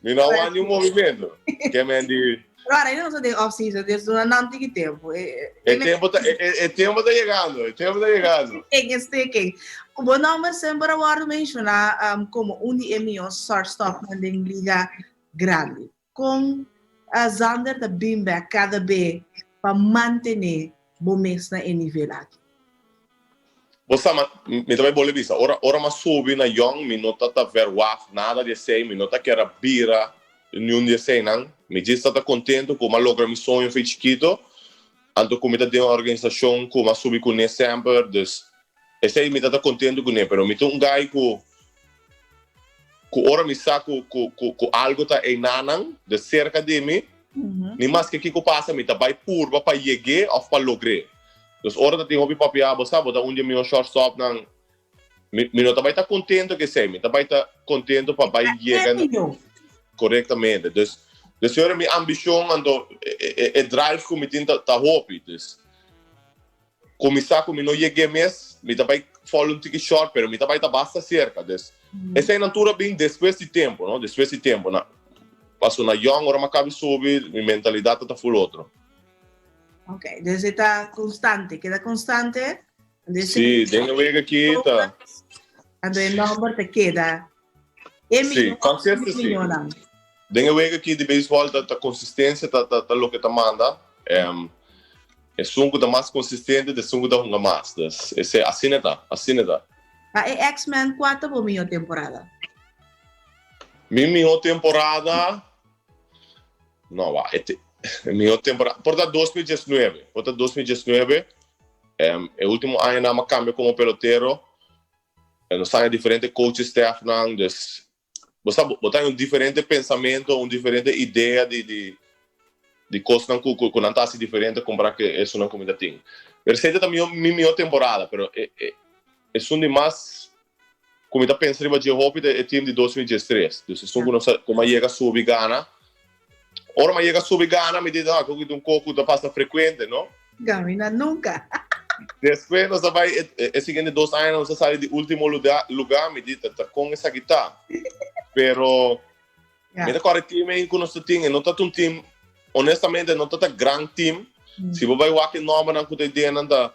Mi no a wou niun movimento. Ke men di... Pero ahora ainda nos ta den off season, dus duna nan tiki tempo. E tempo ta, e tempo ta yegando, e tempo ta yegando. Ken is teken. Bo nomber semper a wordo menciona como un di e mihor shortstopnan den liga grandi. Con Xander ta bin bek cada be pa mantene bo mes na e nivel aki? Bo sa, ma mi ta bai bolbe bisa, ora ora m'a subi na yòn mi no ta ta verwagt nada di esei, mi no ta kier a bira niun di eseinan. Mi djis ta ta kontento ku m'a logra mi soño for chikito, anto ku mi ta den un organisashon ku m'a subi kuné semper, dus esei mi ta ta kontento kuné. Pero mi ta un guy ku ku ora mi sa ku ku ku algu ta einanan, dus serka di mi, ni maske kiko pasa mi ta bai purba pa yeg'é òf pa logr'é. Dus ora ta tin hopi papia bo sa bo ta un di e mihor shortstopnan. Mi mi no ta bai ta contento cu esey, mi ta bai ta contento pa bai yega na Correctamente. Dus dus ora mi ambicion anto e e e drive cu mi tin ta ta hopi. Dus cu mi sa cu mi no yeg'e mes, mi ta bai fall un tiki short pero mi ta bai ta basta cerca. Dus eseynan tur a bin despues di tempo, no, despues di tempo. Na paso na yong ora mi a cabi subi mi mentalidad ta ta full otro. Ok, dus e ta constante, keda constante. Dus sí, den e wega aki ta. Anto e nomber ta keda. E sí, consistency. Den e wega aki di baseball ta, ta consistencia ta, ta, ta loke ta manda. Um, Esun ku ta mas konsistente ta esun ku ta hunga mas. Dus ese asina ta, asina ta. Pa e X-Men kua ta bo mihó temporada? Mi mihó temporada, no wak, e te, mihó temporada por ta 2019, por ta 2019, e ultimo añanan mi a kambia komo pelotero, nos haña diferente coaching staffnan, dus Bo sa, bo ta un diferente pensamento, un diferente idea di, di, di cosnan cu, cu, cu nan ta haci diferente compara cu esunnan cu mi ta tin. Pero esey ta mi, mi mihor temporada, pero e, e, esun di mas cu mi ta pensa riba dje hopi ta e team di 2013. Dus esun cu nos a, cu mi a yega subi gana. Ora mi a yega subi gana, mi di, ah, cu un co cu ta pasa frecuente, no? Gamina nunca. Despues nos a bai e, e siguiente dos aña nos a sali di ultimo lugar, lugar mi di ta, ta con esaki ta. Pero yeah. mi ta corre team ei cu nos ta tin, e no ta un team, honestamente no ta ta gran team. Mm. Si bo bai wak e nombernan cu ta ideanan ta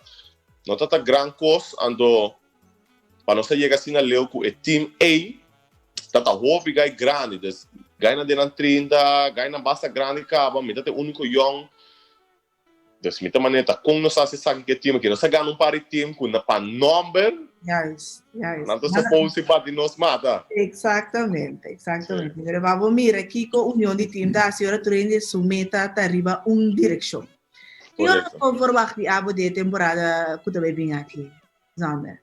no ta ta gran cos, anto pa nos a yega asina leu cu e team ei ta ta hopi gai grandi, dus gainan den nan 30, gainan basta grandi caba, mi ta ta e unico young. Dus mi ta manera ta kon nos hasi esaki ku e team aki. Nos a gana un par di team ku na pa nomber. Juist, juist. Nan ta suppose si bati nos mata. Exactamente, exactamente. Sí. Pero babo mira kiko union di team ta hasi ora tur hende su meta ta riba un direkshon. Kiko nos por verwacht di abo di e temporada ku ta bai bin aki, Zander?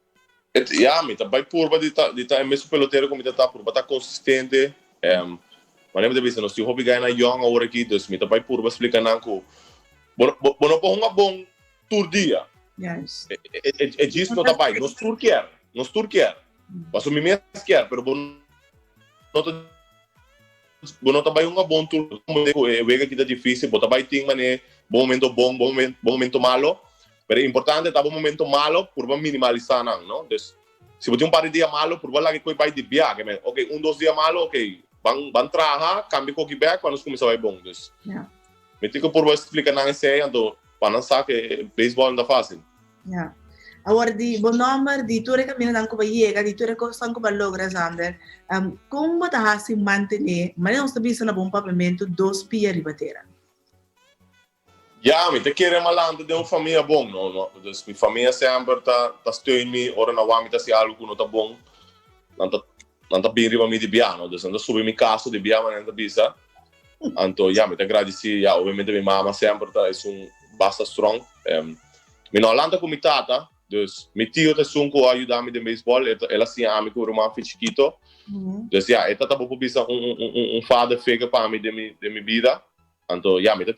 Ya, mi ta bai purba di ta di ta e mesun pelotero ku mi ta ta, purba ta konsistente. Manera mi ta bisa, nos tin hopi gainan yòn awor aki, dus mi ta bai purba splika nan ku bo bo bo no por hunga bon tur dia. Juist. E e e djis no ta bai. Nos tur kier, nos tur kier. Pasobra mi mes kier, pero bo no ta bo no ta bai hunga bon tur ku e wega aki ta difisil, bo ta bai tin manera bo momento bon, bo momento malo. Pero e importante ta bo momento malo purba minimalisa nan, no? Dus, si bo tin un par di dia malo, purba laga e koe bai di bia. Ke men, ok, un dos dia malo, ok, ban, ban traha, kambia koki bek pa nos kuminsa bai bon. Dus, mi tin ku purba splika nan esei, anto pa nan sa ke beisbòl no ta fásil. Ja. Awor, di bo nòmber, di tur e kamindanan ku bo a yega, di tur e kosnan ku bo a logra, Zander, kon bo ta hasi mantené, manera nos ta bisa na bon papiamentu, dos pia riba tera? Ya, mi ta kere malanta den un famia bon, no, no. Dus mi famia semper ta, ta steun mi ora nan wak mi ta hasi algu ku no ta bon. Nan ta, nan ta bin riba mi di bia, no. Dus nan ta subi mi kaso di bia, manera nan ta bisa. Anto, ya, mi ta gradisí, ya, obviamente mi mama semper ta esun basta strong. Mi no a lanta ku mi tata, dus mi tio ta esun ku a yuda mi den beisbòl. E ta, el a siña ami ku ruman fi chikito. Dus ya, e ta ta bo por bisa un, un, un, un father figure pa mi den mi, den mi bida. Anto, ya, mi ta,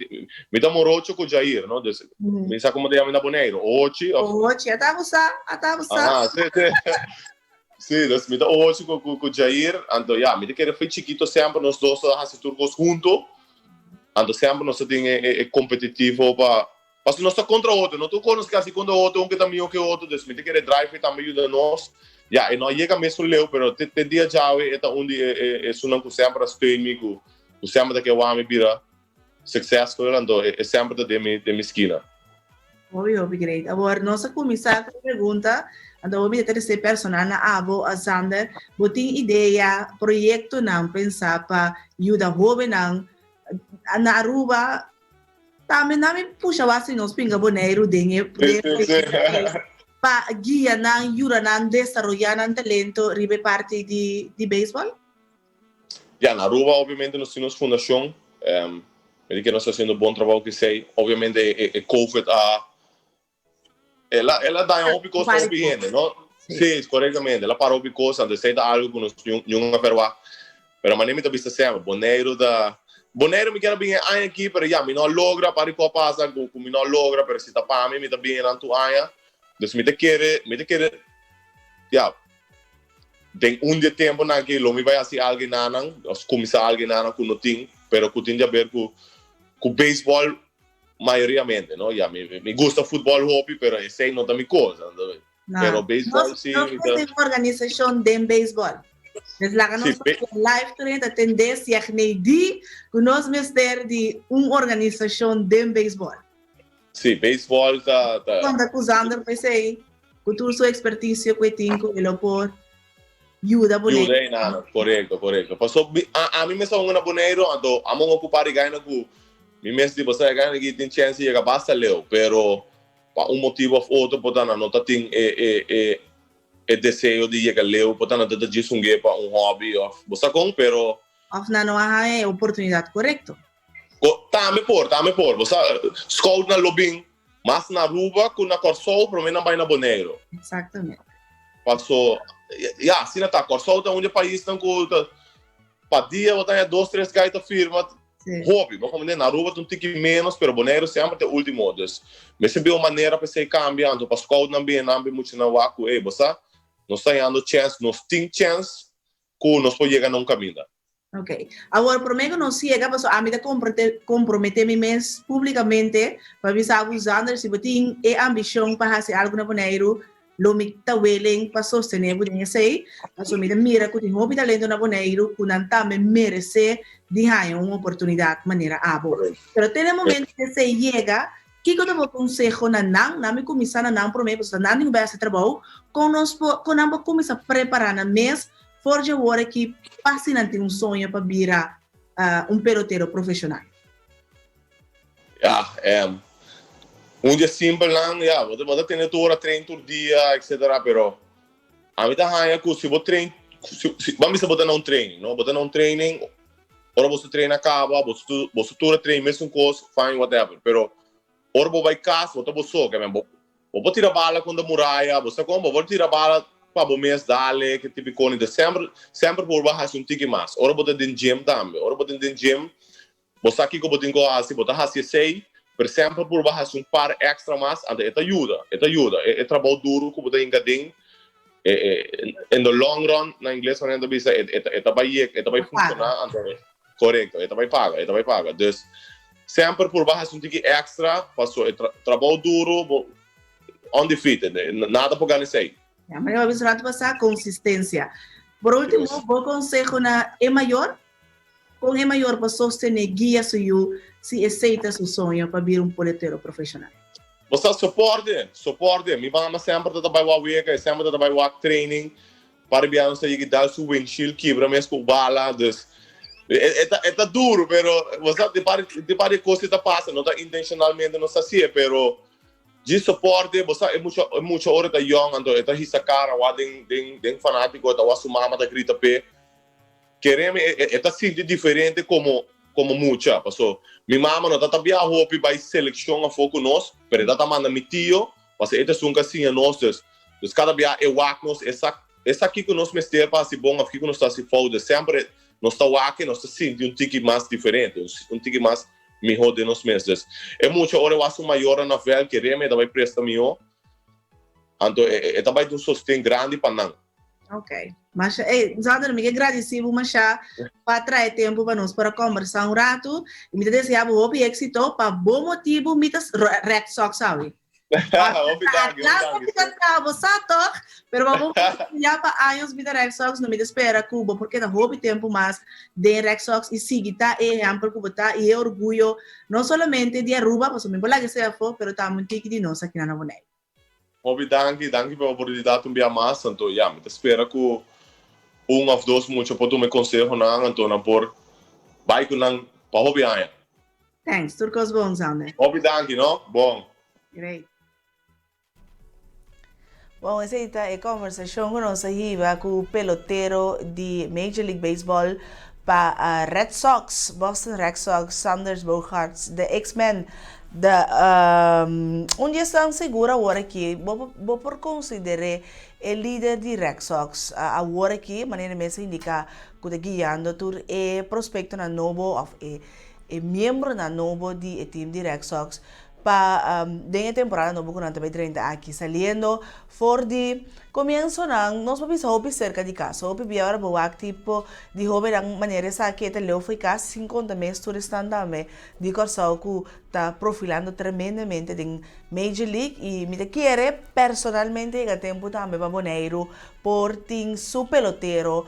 mi ta morocho ku Jair, no? Dus, mi sa komo ta yama na Boneiru, ohochi of. Ohochi, ata bo sa, ata bo sa. Aha, si, si. Si, dus mi ta ohochi ku, ku, ku Jair. Anto, ya, mi ta kere fo'i chikito semper nos dos ta hasi tur kos hunto. Anto semper nos ta tin e, e, e kompetitivo pa, pasobra nos ta kontra otro, no tur kos nos ke hasi kontra otro, un ke ta mihó ke otro, dus mi ta kere drive ei tambe yuda nos. Ya, e no a yega mesun leu, pero te, te dia djawe e ta un di e, e, esunnan ku semper a steun mi, ku, Ku semper ta ke wak mi bira successful anto e semper ta den mi den mi skina. Hopi hopi great. Awor nos a kuminsá ku e pregunta, anto awor mi ta trese personal na abo, Sander, bo tin idea, proyektonan pensá pa yuda hóbennan na Aruba? Tambe nan mi pusha wak si nos pinga Boneiru den e pa guia nan, yuda nan desaroyá nan talento riba e parti di di beisbòl? Ya, na Aruba obviamente nos tin nos fundacion, mi di ke nos ta haciendo bon trabou kisei, obviamente e covid a el a el a daña hopi cos pa hopi hende, no? Si, corectamente, el a para hopi cos, anto esei ta algo cu nos niun a verwagt, pero manera mi ta bisa semper, Boneiru ta, Boneiru mi kier a bin e aña aki, pero ya, mi no a logra, par di cu a pasa cu mi no a logra, pero si ta pa mi, mi ta bin enan tur aña, dus mi ta kere, mi ta kere, ya. Den un di e temponan aki lo mi bai hasi algu enanan, nos kuminsá algu enanan ku no tin, pero ku tin di haber ku ku beisbòl mayoriamente, no? Ya, mi mi gusta futbòl hopi, pero esei no ta mi kos, anto pero beisbòl Nos si nos mi ta. tin un organisashon den beisbòl. Des laga Si, nos be. papia live tur hende ta tende si a gnei di ku nos mester di un organisashon den beisbòl. Si, beisbòl ta ta. Konta ku Zander pa esei. Ku tur su ekspertisio ku e tin ku e lo por yuda Boneiru. Yuda einan, korekto, korekto. Paso mi, a, ami mes a hunga na Boneiru, anto amo un okupá di gaina ku Mi mes di bo sa e gana aki tin chèns di yega basta leu, pero pa un motibu òf otro por ta nan no ta tin e e e e deseo di yega leu, por ta nan ta ta djis hung'é pa un hòbi òf bo sa kon, pero. Òf nan no a haña e oportunidat korekto. Ko, tambe por, tambe por. Bo sa, scoutnan lo bin mas na Aruba ku na Kòrsou promé nan bai na Boneiru. Exactamente. Paso, ya, asina ta. Kòrsou ta un di e paisnan ku ta, pa dia bo ta haña dos, tres gai ta firma. Hopi, bo komprendé? Na Aruba ta un tiki ménos, pero Boneiru semper ta e último. Dus, mester bin un manera pa esei kambia, anto pa scoutnan bin, nan bin muchanan wak ku, ey, bo sa, nos ta hañando chèns, nos tin chèns ku nos por yega na un kaminda. Ok. Awor, promé ku nos yega, pasobra ami ta komprometé mi mes públikamente pa bisa bo, Zander, si bo tin e ambishon pa hasi algu na Boneiru, lo mi ta willing pa sostené bo den esei, pasobra mi ta mira ku tin hopi talento na Boneiru ku nan tambe meresé di haña un oportunidat manera abo. Pero te na e momento ku esei yega, kiko ta bo konseho na nan? Nan mi kuminsá na nan promé, pasobra nan tin ku bai hasi trabou. Kon nos por, kon nan por kuminsá prepará nan mes For dje wor aki pa si nan tin un soño pa bira un pelotero profesional. Ya, un dje simpelnan, ya, bo ta tene tur ora train tur dia, etcetera, pero ami ta haña ku si bo train, si, ban bisa bo ta na un training, no? Bo ta na un training, ora bo su train a kaba, bo su, bo su tur a train mesun kos, fine, whatever, pero ora bo bai kas, bo ta bo so, ke men bo Bo por tira bala kontra muraya, bo sa kon? Bo por tira bala pa bo mes dale, ke tipo koni. Entonces semper, semper purba hasi un tiki mas. Ora bo ta den gym tambe. Ora bo ta den gym, bo sa kiko bo tin ku hasi, bo ta hasi esei, pero semper purba hasi un par extra mas, anto e ta yuda, e ta yuda. E trabou duru ku bo ta hinka den, e, e, in the long run, na ingles manera nan ta bisa, e, e ta bai yek, e ta bai funshoná, anto Korekto, e ta bai paga, e ta bai paga. Dus, semper purba hasi un tiki extra, paso e trabou duru, bo undefeated, nada por gana esei. Ya, manera bo a bisa rato pasá, konsistensia. Por último, bo konseho na e mayor? Kon e mayor por sostené, guia su yu si esei ta su soño pa bira un poletero profeshonal? Bo sa soporte, soporte. Mi mama semper ta ta bai wak wega, e semper ta ta bai wak training. Par bia nos ta yega dal su windshield kibra mes ku bala, dus e ta e ta duro pero bo sa di par di par di kos ta pasa no ta intencionalmente nos ta hasié pero djis soporte bo sa e mucha e mucha ora ta yong anto e ta hisa kara wak den den den fanatiko e ta wak su mama ta grita p'e kereme e e ta sinti diferente komo komo mucha paso mi mama no ta ta bia hopi bai selekshon afó ku nos pero e ta ta manda mi tio Pasobra e ta esun ku a siña nos, dus dus kada bia e wak nos, e sa e sa kiko nos mester pa hasi bon òf kiko nos ta hasi fout. Dus semper nos ta wak e nos ta sinti un tiki mas diferente, un tiki mas mihó den nos mes. Dus e mucha ora e wak su mayornan na vèlt kereme e ta bai presta mihó, anto e ta bai ta un sosten grandi pa nan. Ok. Masha, ey, Zander, mi ke gradisi bo masha pa trae tempo pa nos por a kombersa un ratu. I mi ta desea bo hopi éxito. Pa bo motibu mi ta Red Sox awe. Hopi danki, hopi danki. Mi ta traha bo sa toch, pero pa bo motibu ya pa años mi ta Red Sox, no mi ta spera ku bo por keda hopi tempu mas den Red Sox i sigui ta e ehèmpel ku bo ta i e orguyo no solamente di Aruba, pasobra mi por laga esei afó, pero tambe un tiki di nos aki na Boneiru. Hopi danki, danki pa e oportunidat un bia mas. Anto ya, mi ta spera ku un òf dos mucha por tuma e konsehonan, anto nan por bai ku nan pa hopi aña. Thanks, tur kos bon, Sander. Hopi danki, no? Bon. Great. Bon, esei ta e konversashon ku nos a hiba ku pelotero di Major League Baseball pa Red Sox, Boston Red Sox, Xander Bogaerts, the X-Men. Da un di esnan sigur awor aki bo bo por konsider'é e lider di Red Sox awor aki, manera mes a indiká ku ta guiando tur e prospektonan nobo òf e e miembronan nobo di e tim di Red Sox pa den e temporada nobo ku nan ta bai drenta aki saliendo For di komiensonan nos por bisa hopi serka di kas. Hopi bia ora bo wak tipo di hobennan manera esaki e ta leu fo'i kas sin konta mes tur esnan tambe di Kòrsou ku ta profilando tremendamente den Major League i mi ta kere personalmente yega tempu tambe pa Boneiru por tin su pelotero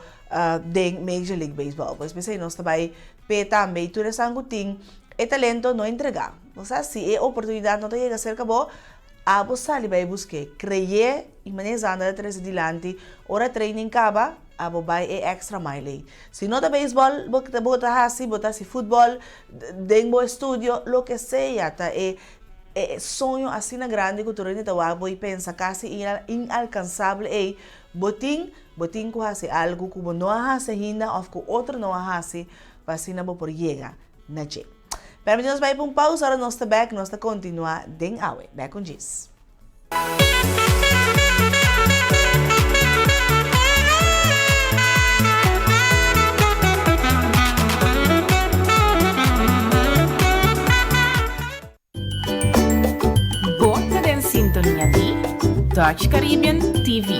den Major League Baseball. Pues p'esei nos ta bai p'e tambe i tur esnan ku tin e talento no entregá. Osea si e oportunidat no ta yega serka bo, Abo sali bai busk'é, krey'é i manera Zander a trese dilanti, ora training kaba, Abo bai e extra mile ei. Si no ta beisbòl bo bo ta hasi, bo ta hasi futbòl den bo estudio, loke sea ta e e soño asina grandi ku tur hende ta wak bo i pensa kasi inalkansabel ei, bo tin bo tin ku hasi algu ku bo no a hasi ainda òf ku otro no a hasi pa asina bo por yega na dje. Permiti nos bai pa un pausa, ora nos ta bèk nos ta kontinuá den awe. Bèk un djis. Bo ta den sintonia di Dutch Caribbean TV.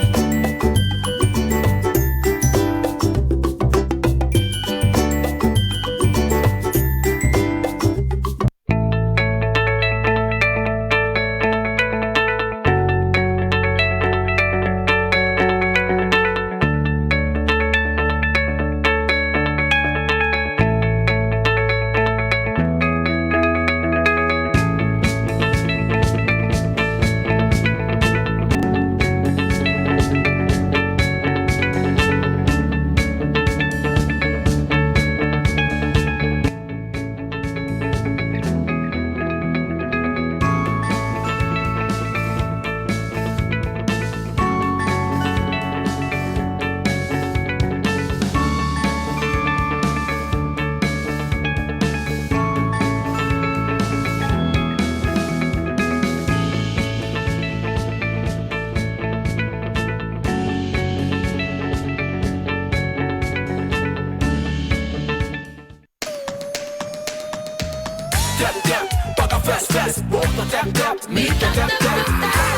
Tap tap, paga fast fast, bo ta tap tap, mi ta tap tap,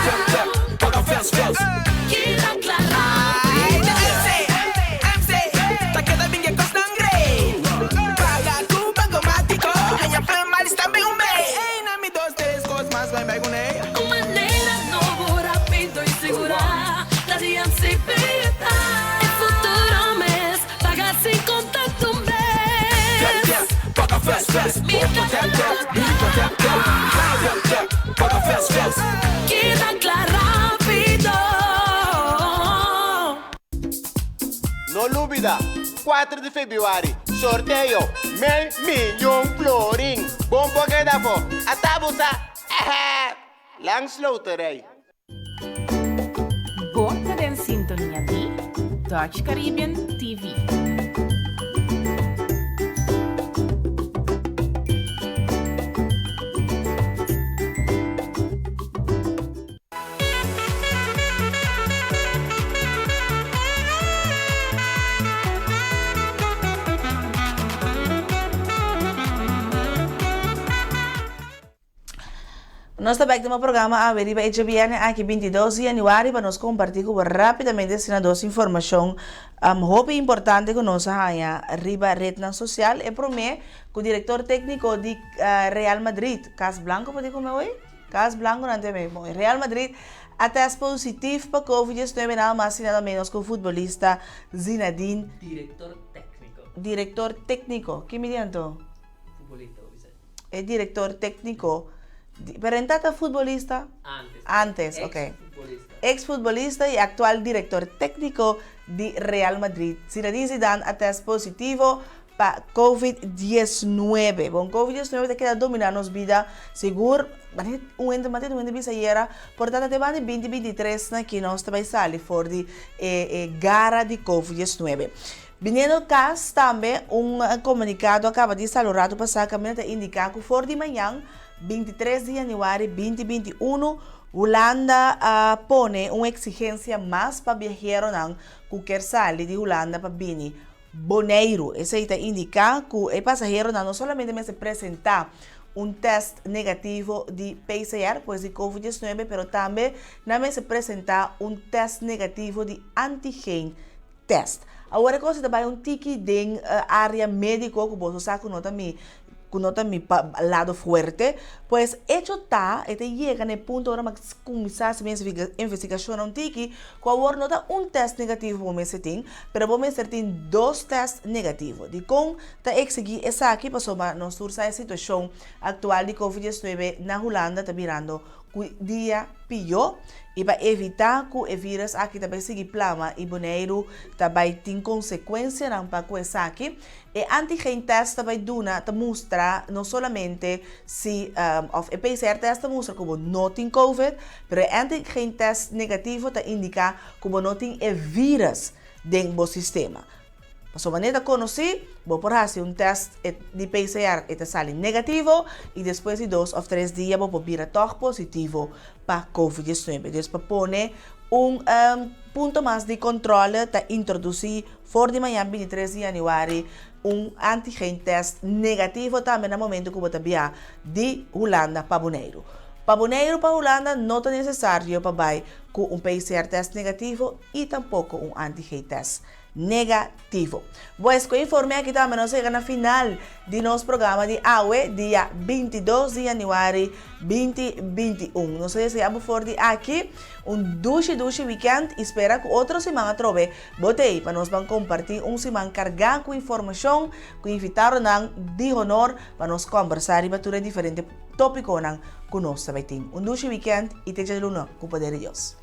tap tap, paga fast fast. Keda kla rápido. MC, MC, ta keda bin e kosnan great. Paga ku Bancomático, haña plan malis tambe un bey. Ey, na mi dos tres kos mas bai bai kuné. Un manera nobo, rápido i sigurá, ta di MCB ta. E futuro mes. Paga sin contacto un Tap mes. tap, paga fast fast, Mi bo ta ta tap tap, mi ta tap tap, tap tap, paga fast fast. Keda kla rápido. No lubida, kuater di febrüari, sorteo mei miyon florin! Bon por keda afó, ata bo sa! Ehe! Langs Loterij. Bo ta den sintonia di Dutch Caribbean TV. Nos ta bek den bo programa awe riba e djabièrnè aki 22 di yanüari pa nos kompartí ku bo rápidamente asina dos informashon hopi importante ku nos a haña riba retnan sosial. E promé ku direktor tékniko di Real Madrid, Cas Blanco por di kome oy? Cas Blanco nan ta bon. Real Madrid a tèst positif pa covid 19 nada mas i nada ménos ku futbolista Zinedine. Direktor tékniko. Direktor tékniko. Ki mi di anto? Futbolista bo bisa. E director tecnico di, pero en tata futbolista? Antes. Antes, ok. Ex futbolista. Ex futbolista y actual director tecnico di Real Madrid, Zinedine Zidane a test positivo pa Covid 19. Bon, Covid 19 ta keda domina nos bida sigur, mane un hende mane un hende bisa ayera, por tata te banda di binti 23 na ki nos ta bay sali for di e e gara di Covid 19. Biniendo kas tambe un komunikado a kaba di sali un ratu pasá kaminda ta indiká ku for di mañan 23 di yanüari 2021 Hulanda a pone un eksigensia mas pa biaheronan ku ker sali di Hulanda pa bini Boneiru. Esei ta indiká ku e pasaheronan no solamente mester presentá un tèst negativo di PCR, pues di covid 19, pero tambe nan mester presentá un tèst negativo di antigen Test. Awor e cosa ta bai un tiki den area medico cu boso sa cu no ta mi cu no ta mi lado fuerte, pues hecho ta e ta yega na e punto ora mi a cuminsa haci mi investigacionnan un tiki cu awor no ta un test negativo bo mester tin, pero bo mester tin dos test negativo. Dicon ta exigi esaki? Pasobra nos tur sa e situacion actual di covid 19 na Hulanda ta birando. Ku dia pió i pa evitá ku e vírus aki ta bai sigui plama i Boneiru ta bai tin konsekuensianan pa ku esaki, e antigen tèst ta bai duna ta mustra no solamente si òf e PCR tèst ta mustra ku bo no tin covid, pero e antigen tèst negativo ta indiká ku bo no tin e vírus den bo sistema. Pasobra manera ta konosí, bo por hasi un tèst di PCR e ta sali negativo i despues di dos òf tres dia bo por bira tòg positivo pa covid 19. Dus pa pone un punto mas di kòntròle ta introdusí for di mañan 23 di yanüari un antigen tèst negativo tambe na momento ku bo ta biaha di Hulanda pa Boneiru. Pa Boneiru pa Hulanda no ta nesesario pa bai ku un PCR tèst negativo i tampoko un antigen tèst negativo. Pues cu e informe aki tambe nos a yega na final di nos programa di awe, dia 22 di januari 2021. Nos a desea bo for di aki un dushi dushi weekend y spera cu otro siman atrobe bo ta ey pa nos ban comparti un siman carga cu informacion, cu invitadonan di honor pa nos combersa riba tur e diferente topiconan cu nos ta bay tin. Un dushi weekend y te djaluna cu poder di Dios.